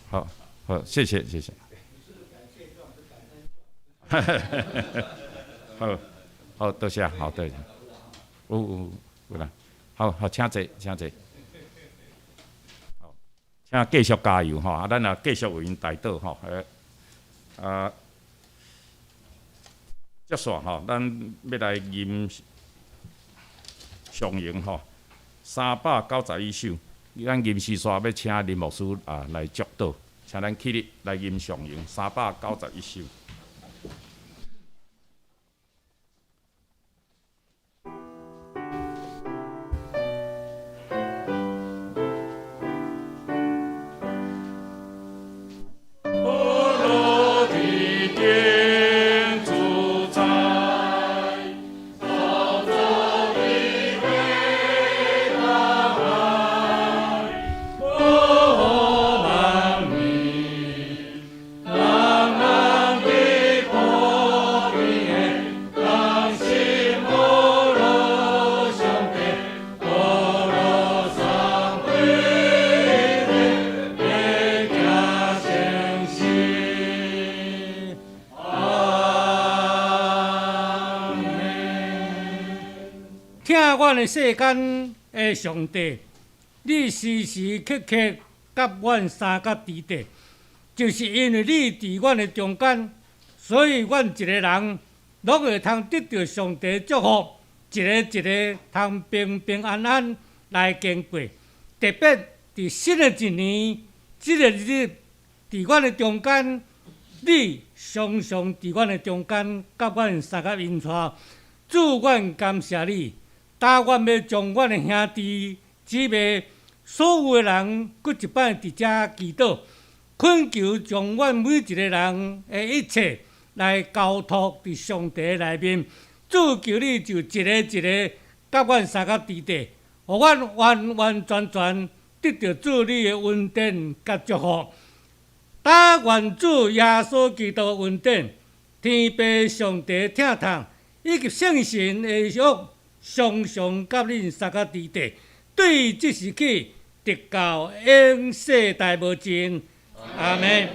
好，好，謝謝，謝謝。好，好，多謝，好，多謝。有有有啦，好好，請坐，請坐。好，請繼續加油吼！啊，咱也繼續為𪜶代禱吼。啊，接續吼，咱欲來吟上詠吼，391首。咱吟詩煞欲請林牧師啊來祝禱，請咱起立來吟上詠391首。人阮的世間的上帝，你時時刻刻佮阮相佮佇佇，就是因為你佇阮的中間，所以阮一個人攏會通得著上帝祝福，一个一个通平平安安來經過。特別佇新的一年，這个日佇阮的中間，你常常佇阮的中間，佮阮相佮引帶。主，阮感謝你。今阮欲將阮的兄弟姊妹，所有的人，閣一擺佇遮祈禱，懇求將阮每一个人的一切來交託佇上帝內面。主，求你就一个一个佮阮相佮佇佇，予阮完完全全得著主你的恩典佮祝福。但願主耶穌基督恩典、天父上帝疼痛以及聖神的約，常常佮恁相佮佇佇，對這時起，直到永世代無盡。阿們。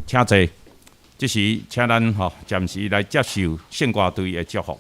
請坐。這時，請咱吼暫時來接受聖歌隊的祝福。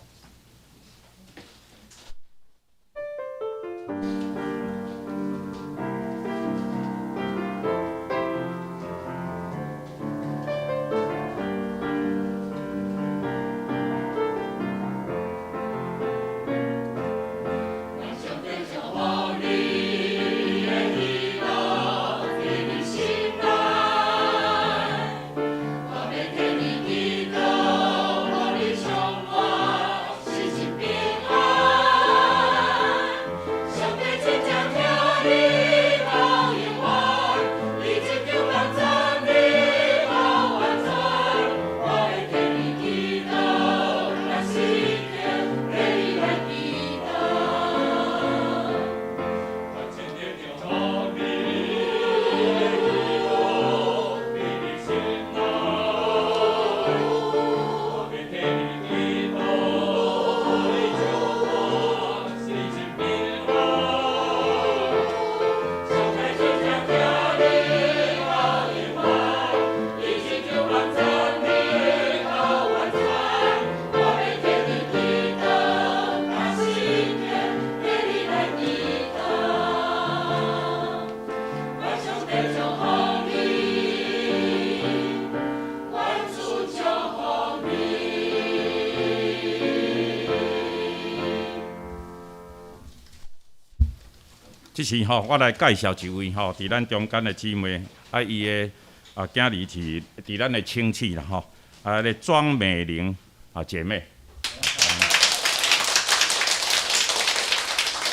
這時吼，我來介紹一位吼，佇咱中間的姊妹，啊，伊的啊囝兒是佇咱的親戚啦吼，啊，個莊美玲啊姐妹，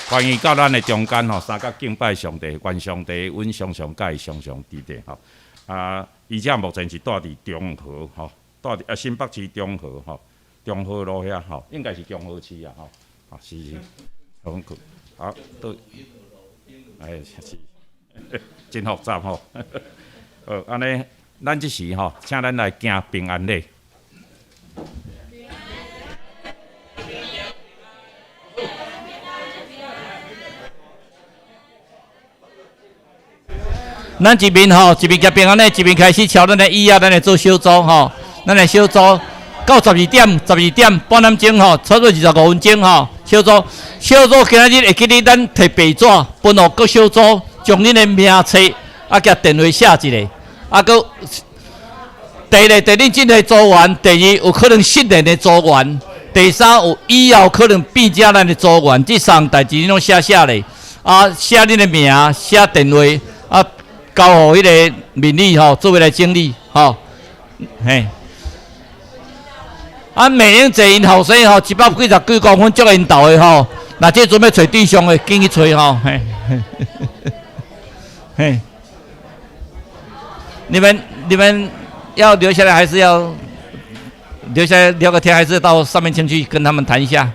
歡迎到咱的中間吼，相佮敬拜上帝，願上帝阮常常佮伊常常佇佇吼。啊，伊遮目前是蹛佇中和吼，蹛佇啊新北市中和吼，中和路遐吼，應該是中和市啊吼，啊是是，好，好，對。哎，是，真複雜吼。好，按呢，咱這時吼，請咱來行平安禮。咱一面吼，一面行平安禮，一面開始敲咱的椅仔，咱來做小組吼，咱來小組到十二點，十二點半點鐘吼，差不多25分鐘吼。小組，小組今仔日會記得咱提白紙，分予各小組，將恁的名冊啊，共電話寫一下，啊，閣第一個，第恁這个組員；第二，有可能失聯的組員；第三，有以後可能變成咱的組員。這三項代誌恁攏寫寫咧，啊，寫恁的名，寫電話，啊，交予彼个敏麗吼，做伙來整理，吼，嘿。啊，美玲坐𪜶後生吼，1幾十幾公分，足緣投的吼。若這陣欲揣對象的，緊去揣吼。嘿，嘿。你們要留下來，還是要留下來聊個天，還是到上面前去跟他們談一下？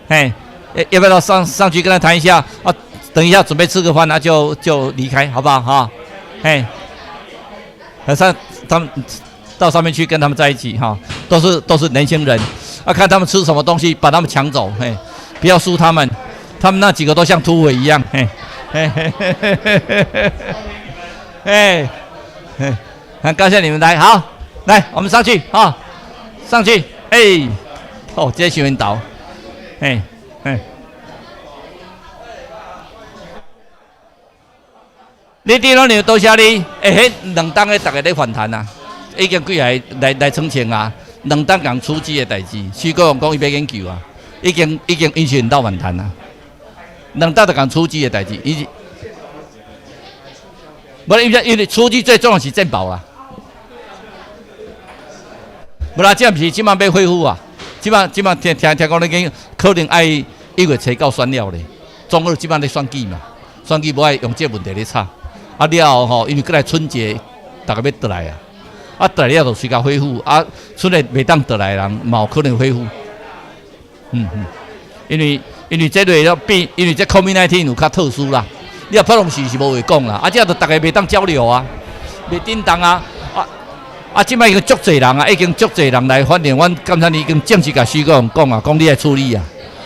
嘿，要不要到上去跟他談一下？啊，等一下準備吃個飯，那就離開，好不好？哈，嘿，上他們。到上面去跟他們在一起哈，都是年輕人，啊，看他們吃什麼東西，把他們搶走，嘿，不要輸他們，他們那幾個都像土匪一樣，嘿，嘿嘿嘿嘿嘿嘿，嘿，嘿，很感謝你們來，好，來，我們上去啊，上去，哎，哦，這是緣投，嘿，嘿。你佇老娘多謝你，欸，彼兩冬的逐家咧反彈啊，已經幾下來澄清啊，兩冬共處置的代誌，徐國勇講伊欲研究啊，已經引起到反彈啊，兩冬就共處置的代誌，伊是，無因為處置最重要是健保啦，無啦，這毋是這馬欲恢復啊，這馬聽講咧講，可能愛1月初九選了咧，中二這馬咧選舉嘛，選舉無愛用這個問題咧吵。啊了後吼，因為閣來春節，逐家欲轉來啊，啊轉來了就隨共恢復，啊春節袂當轉來的人嘛有可能恢復。因為這類要變，因為這 COVID-19 有較特殊啦，你若普通時是無話講啦，啊這就逐家袂當交流啊，袂叮當啊，啊這擺已經足濟人啊，已經足濟人來，反正阮監察已經正式共徐國勇講啊，講你愛處理啊，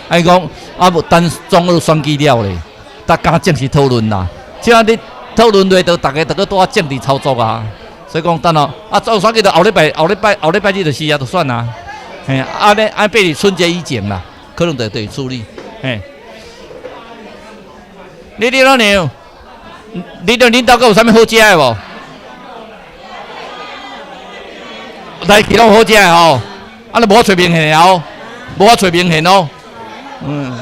啊伊講啊無等總二選舉了咧，逐家正式討論啦，這你。討論落，就逐家逐個拄仔政治操作啊，所以講等哦，啊，做選舉就後禮拜、後禮拜、後禮拜日就是啊，就選啊，嘿，啊咧，啊，變春節以前啦，可能就會處理，嘿。你老娘，你著恁兜閣有啥物好食的無？來去攏好食的吼，啊，你無法揣麵線哦，無法揣麵線哦，嗯。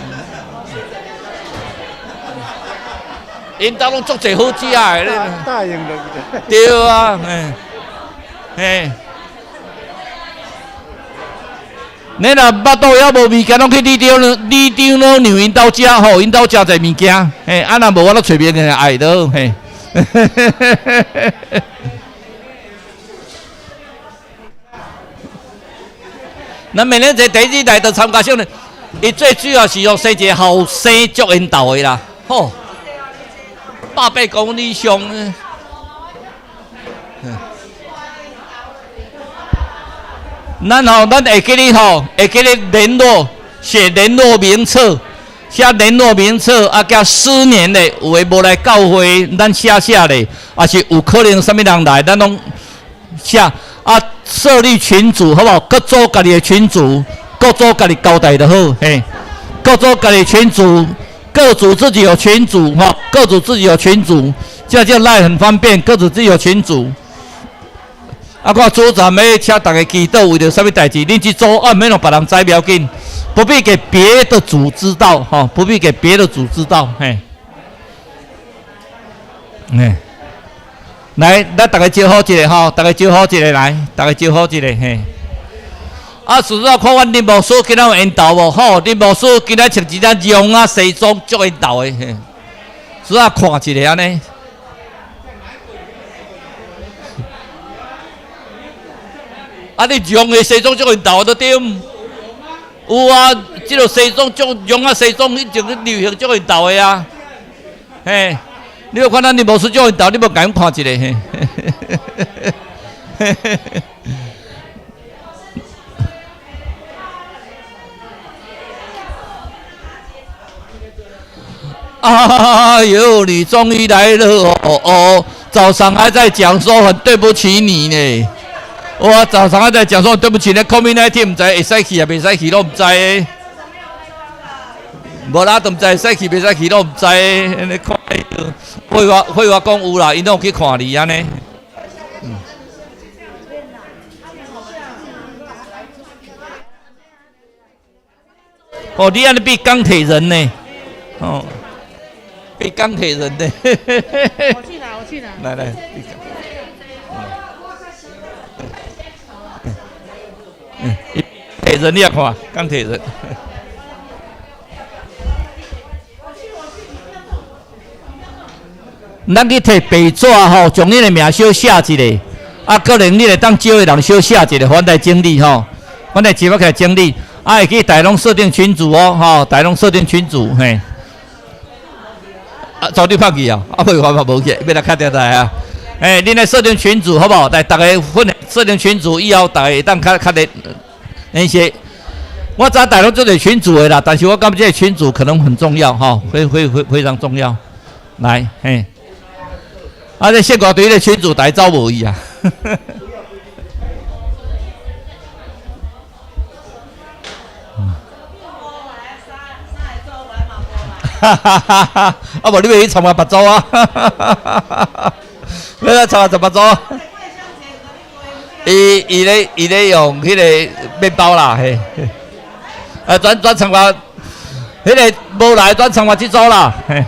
𪜶兜攏足濟好食的咧，對啊，嘿，嘿。你若腹肚猶無物件，攏去李長老娘𪜶兜食吼，𪜶兜誠濟物件，嘿，啊若無我攏揣麵線愛倒，嘿。咱明年這第一來就參加少年，伊最主要是哦生一个後生足緣投的啦，吼。800公里以上。咱吼，咱會記得吼，會記得聯絡，寫聯絡名冊，寫聯絡名冊，啊，加失聯的，有的無來教會，咱寫寫咧，也是有可能啥物人來，咱攏寫啊，設立群組，好無？各組家己的群組，各組家己交代就好，嘿，各組家己群組。各組自己有群組哈，各組自己有群組，這樣來很方便。各組自己有群組，啊，看組長欲請逐家祈禱，為著啥物代誌？恁這組啊，免予別人知無要緊，不必給別的組知道哈，不必給別的組知道，嘿。嘿，來，咱逐家招呼一下吼，逐家招呼一下來，逐家招呼一下嘿。啊，事實上看阮林牧師今仔有緣投無？吼，林牧師今仔穿一件絨仔西裝，足緣投的。嘿，事實看一下按呢。啊，你絨的西裝足緣投都對。有啊，這個西裝足絨仔西裝，以前流行足緣投的啊。嘿，你無看咱林牧師足緣投，你無共阮看一下嘿。嘿嘿嘿。哎呦，你終於來了哦！哦，早上還在講說很對不起你呢。我早上還在講說對不起你，COVID-19毋知會使去啊，袂使去攏毋知。無啦，都毋知會使去，袂使去攏毋知。你看，廢話講有啦，𪜶攏有去看你按呢。嗯。哦，你按呢變鋼鐵人呢？哦。變鋼鐵人呢？我去拿，我去拿。來來。嗯，鐵人你也看，鋼鐵人。咱去提白紙吼，將恁的名小寫一下，啊，可能你會當招的人小寫一下，反來整理吼，反來集合起來整理，啊，會記逐家攏設定群組哦，吼，逐家攏設定群組，嘿。啊，早點放棄啊！啊，廢話嘛無去，欲來敲電來啊！哎，恁來設定群組好無好？來，逐家分設定群組以後，逐家會當較較聯聯繫。我知大家攏做濟群組的啦，但是我感覺這個群組可能很重要吼，非非非非常重要。來，嘿，啊，這憲國隊的群組大家走無去啊。哈哈哈哈！啊無你欲去參加別組啊？欲來參加別組？伊伊咧伊咧用彼個麵包啦，嘿。啊，轉轉參加，彼個無來轉參加這組啦，嘿。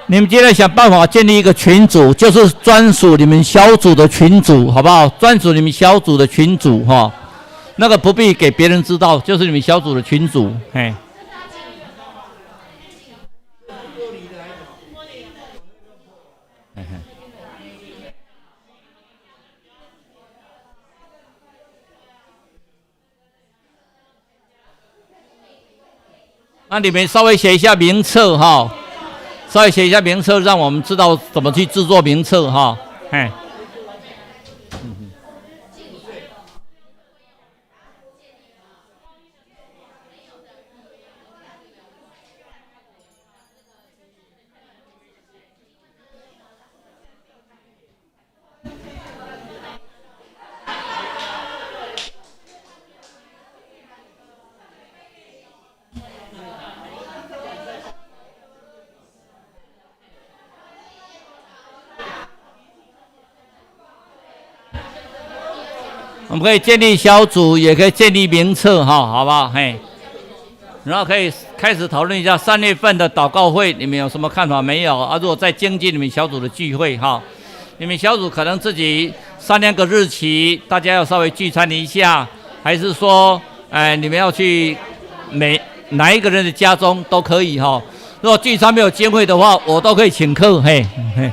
你們今天想辦法建立一個群組，就是專屬你們小組的群組，好不好？專屬你們小組的群組，哈，那個不必給別人知道，就是你們小組的群組，嘿。那你們稍微寫一下名冊，哈。稍微寫一下名冊，讓我們知道怎麼去製作名冊哈。嘿。我們可以建立小組，也可以建立名冊，哈，好不好？嘿，然後可以開始討論一下3月份的禱告會，你們有什麼看法沒有？啊，如果在經濟你們小組的聚會，哈，你們小組可能自己商量個日期，大家要稍微聚餐一下，還是說，哎，你們要去每哪一個人的家中都可以，哈。如果聚餐沒有經費的話，我都可以請客，嘿，嘿。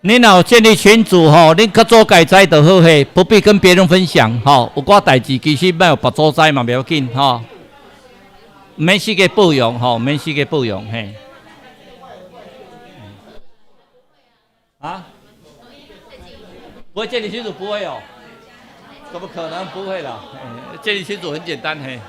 恁若有建立群組吼，恁較早家知就好嘿，不必跟別人分享吼。有寡代誌其實莫予別組知嘛，袂要緊吼，毋免四界報揚吼，毋免四界報揚嘿。啊？不會建立群組不會哦？怎麼可能不會啦？建立群組很簡單嘿。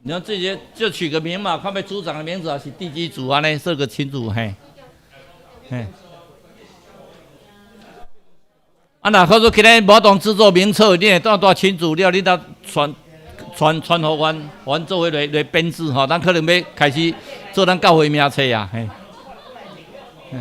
你要自己就取個名嘛，看欲組長的名字還是第幾組按呢，設個群組嘿，嘿。啊，若好說今日無當製作名冊，你會當帶群組了，你當傳傳傳予阮，予阮做伙來來編製吼，咱可能欲開始做咱教會名冊啊，嘿。嘿。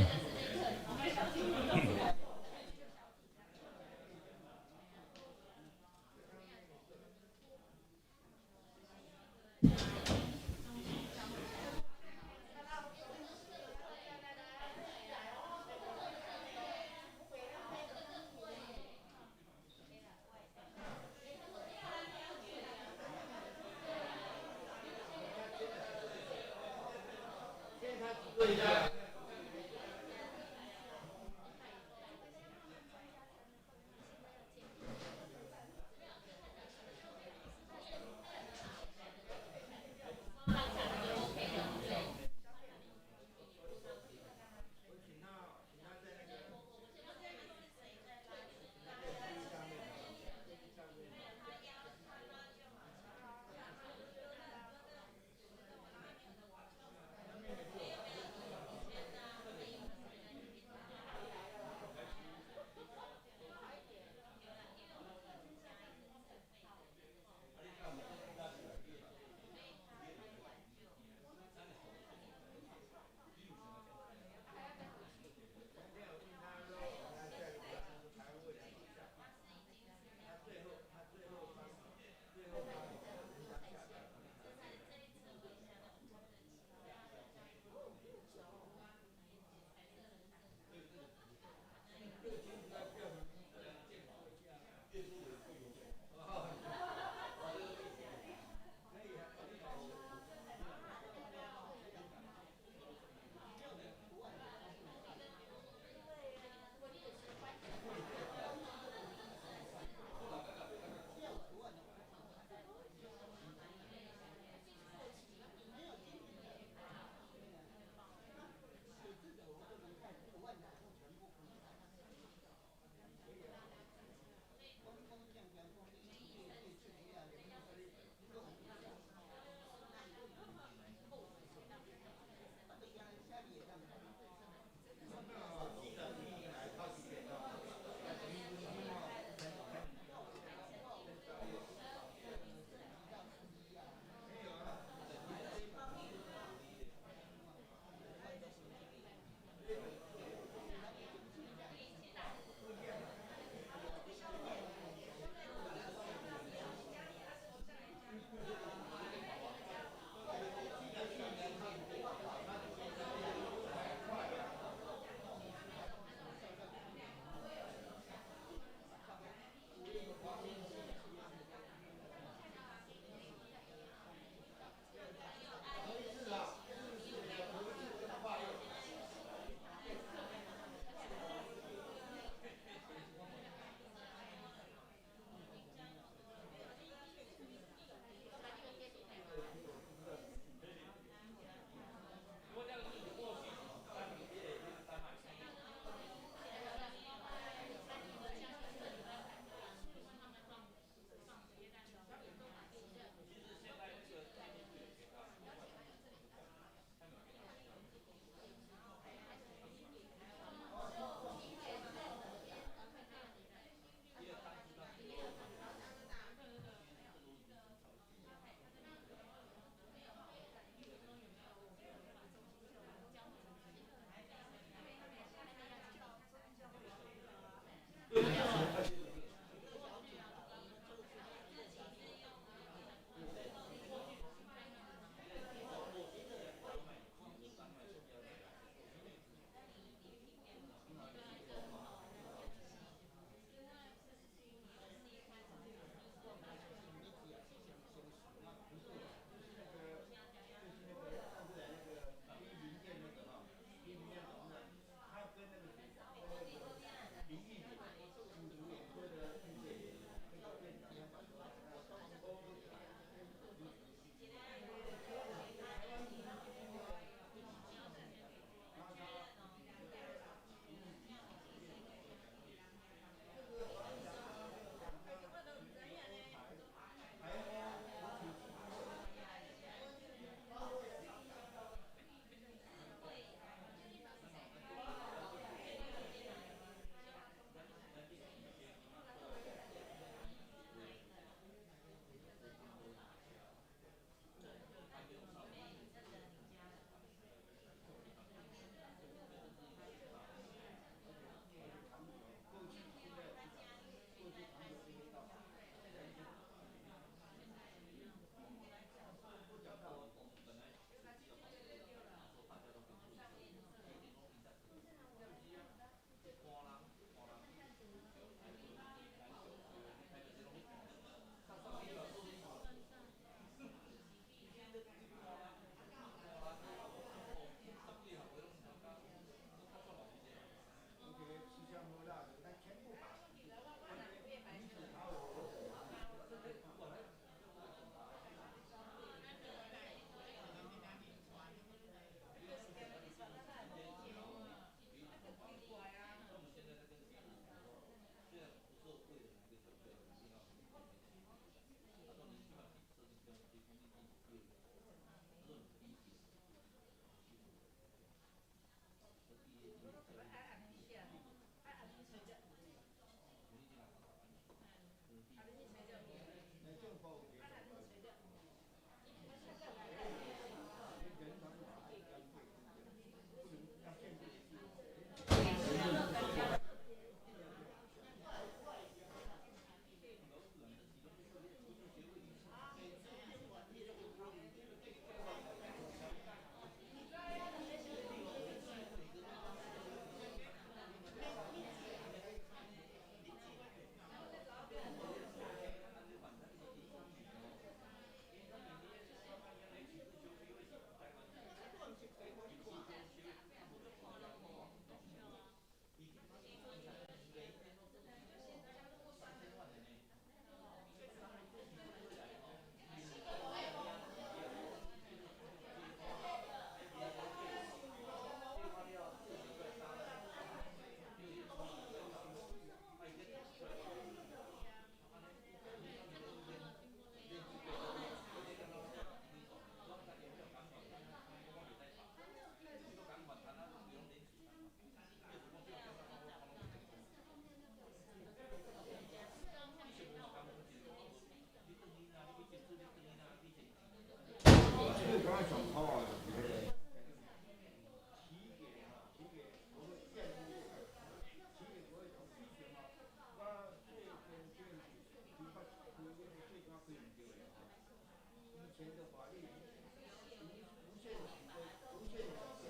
前的法律無限期的無限期追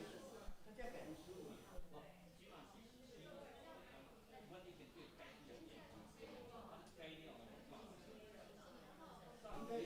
溯，他現在改成15年。應該。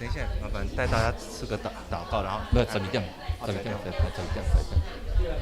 等一下，麻煩帶大家吃個禱告，然後沒有12點，十二點，十二點，十二點。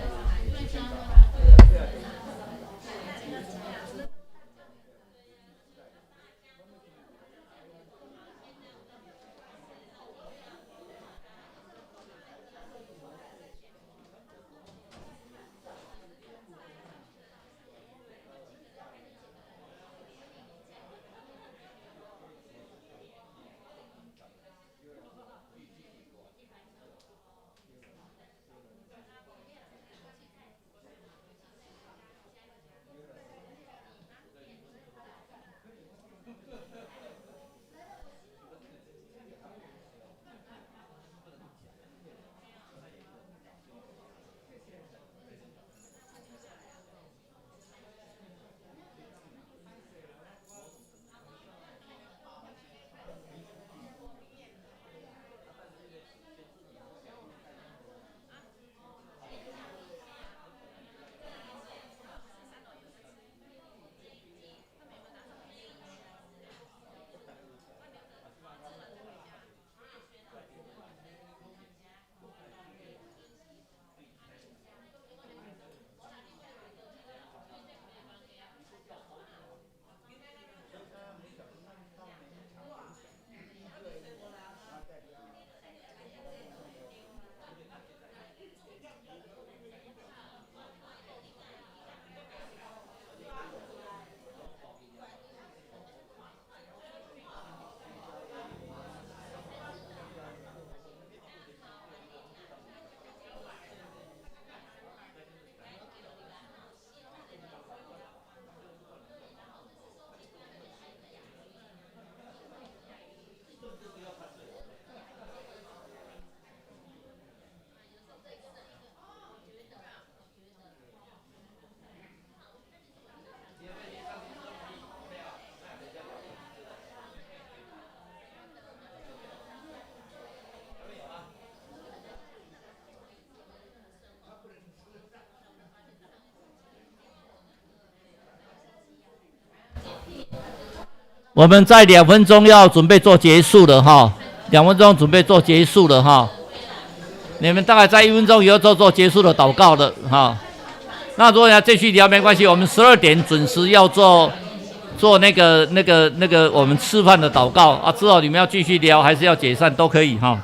我們在2分鐘要準備做結束了哈，2分鐘準備做結束了哈。你們大概在1分鐘以後做結束的禱告的哈。那如果要繼續聊沒關係，我們12點準時要做那個我們吃飯的禱告啊。之後你們要繼續聊還是要解散都可以哈。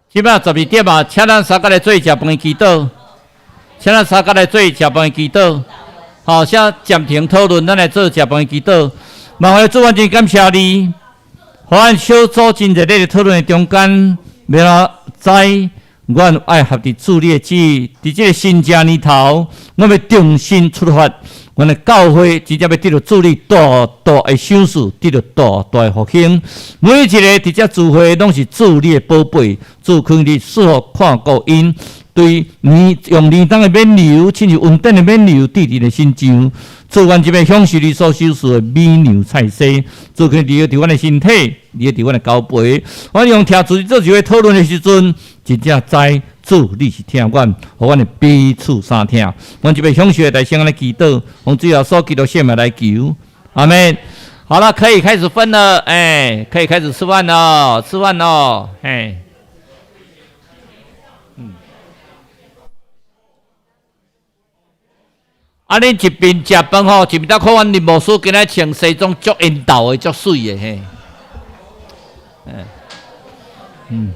這擺12點啊，請咱三個來做食飯祈禱，請咱三個來做食飯祈禱。好，先暫停討論，咱來做食飯祈禱。麻煩主，我真感謝你，予咱小組真熱烈的討論的中間，欲來知阮愛合佇主你的旨意，佇這個新正年頭，阮欲重新出發。阮的教會真正欲得著主你大大的賞賜，得著大大的復興。每一個佇遮聚會，攏是主你的寶貝，主肯你賜福看顧𪜶，對年用年冬的免流，親像恩典的免流，佇恁的身上。主，阮這欲享受你所賞賜的美牛菜色，主肯你佇阮的身體，你佇阮的交陪。阮用聽主做一个討論的時陣，真正知主你是疼阮，予阮的彼此相疼。阮這欲享受的大聲按呢祈禱，奉主耶穌基督聖名來求，阿們。好了，可以開始分了，哎，可以開始吃飯了，吃飯咯，哎。啊！恁一邊食飯吼，一邊搭看阮林牧師今仔穿西裝足緣投的，足媠的嘿。嗯。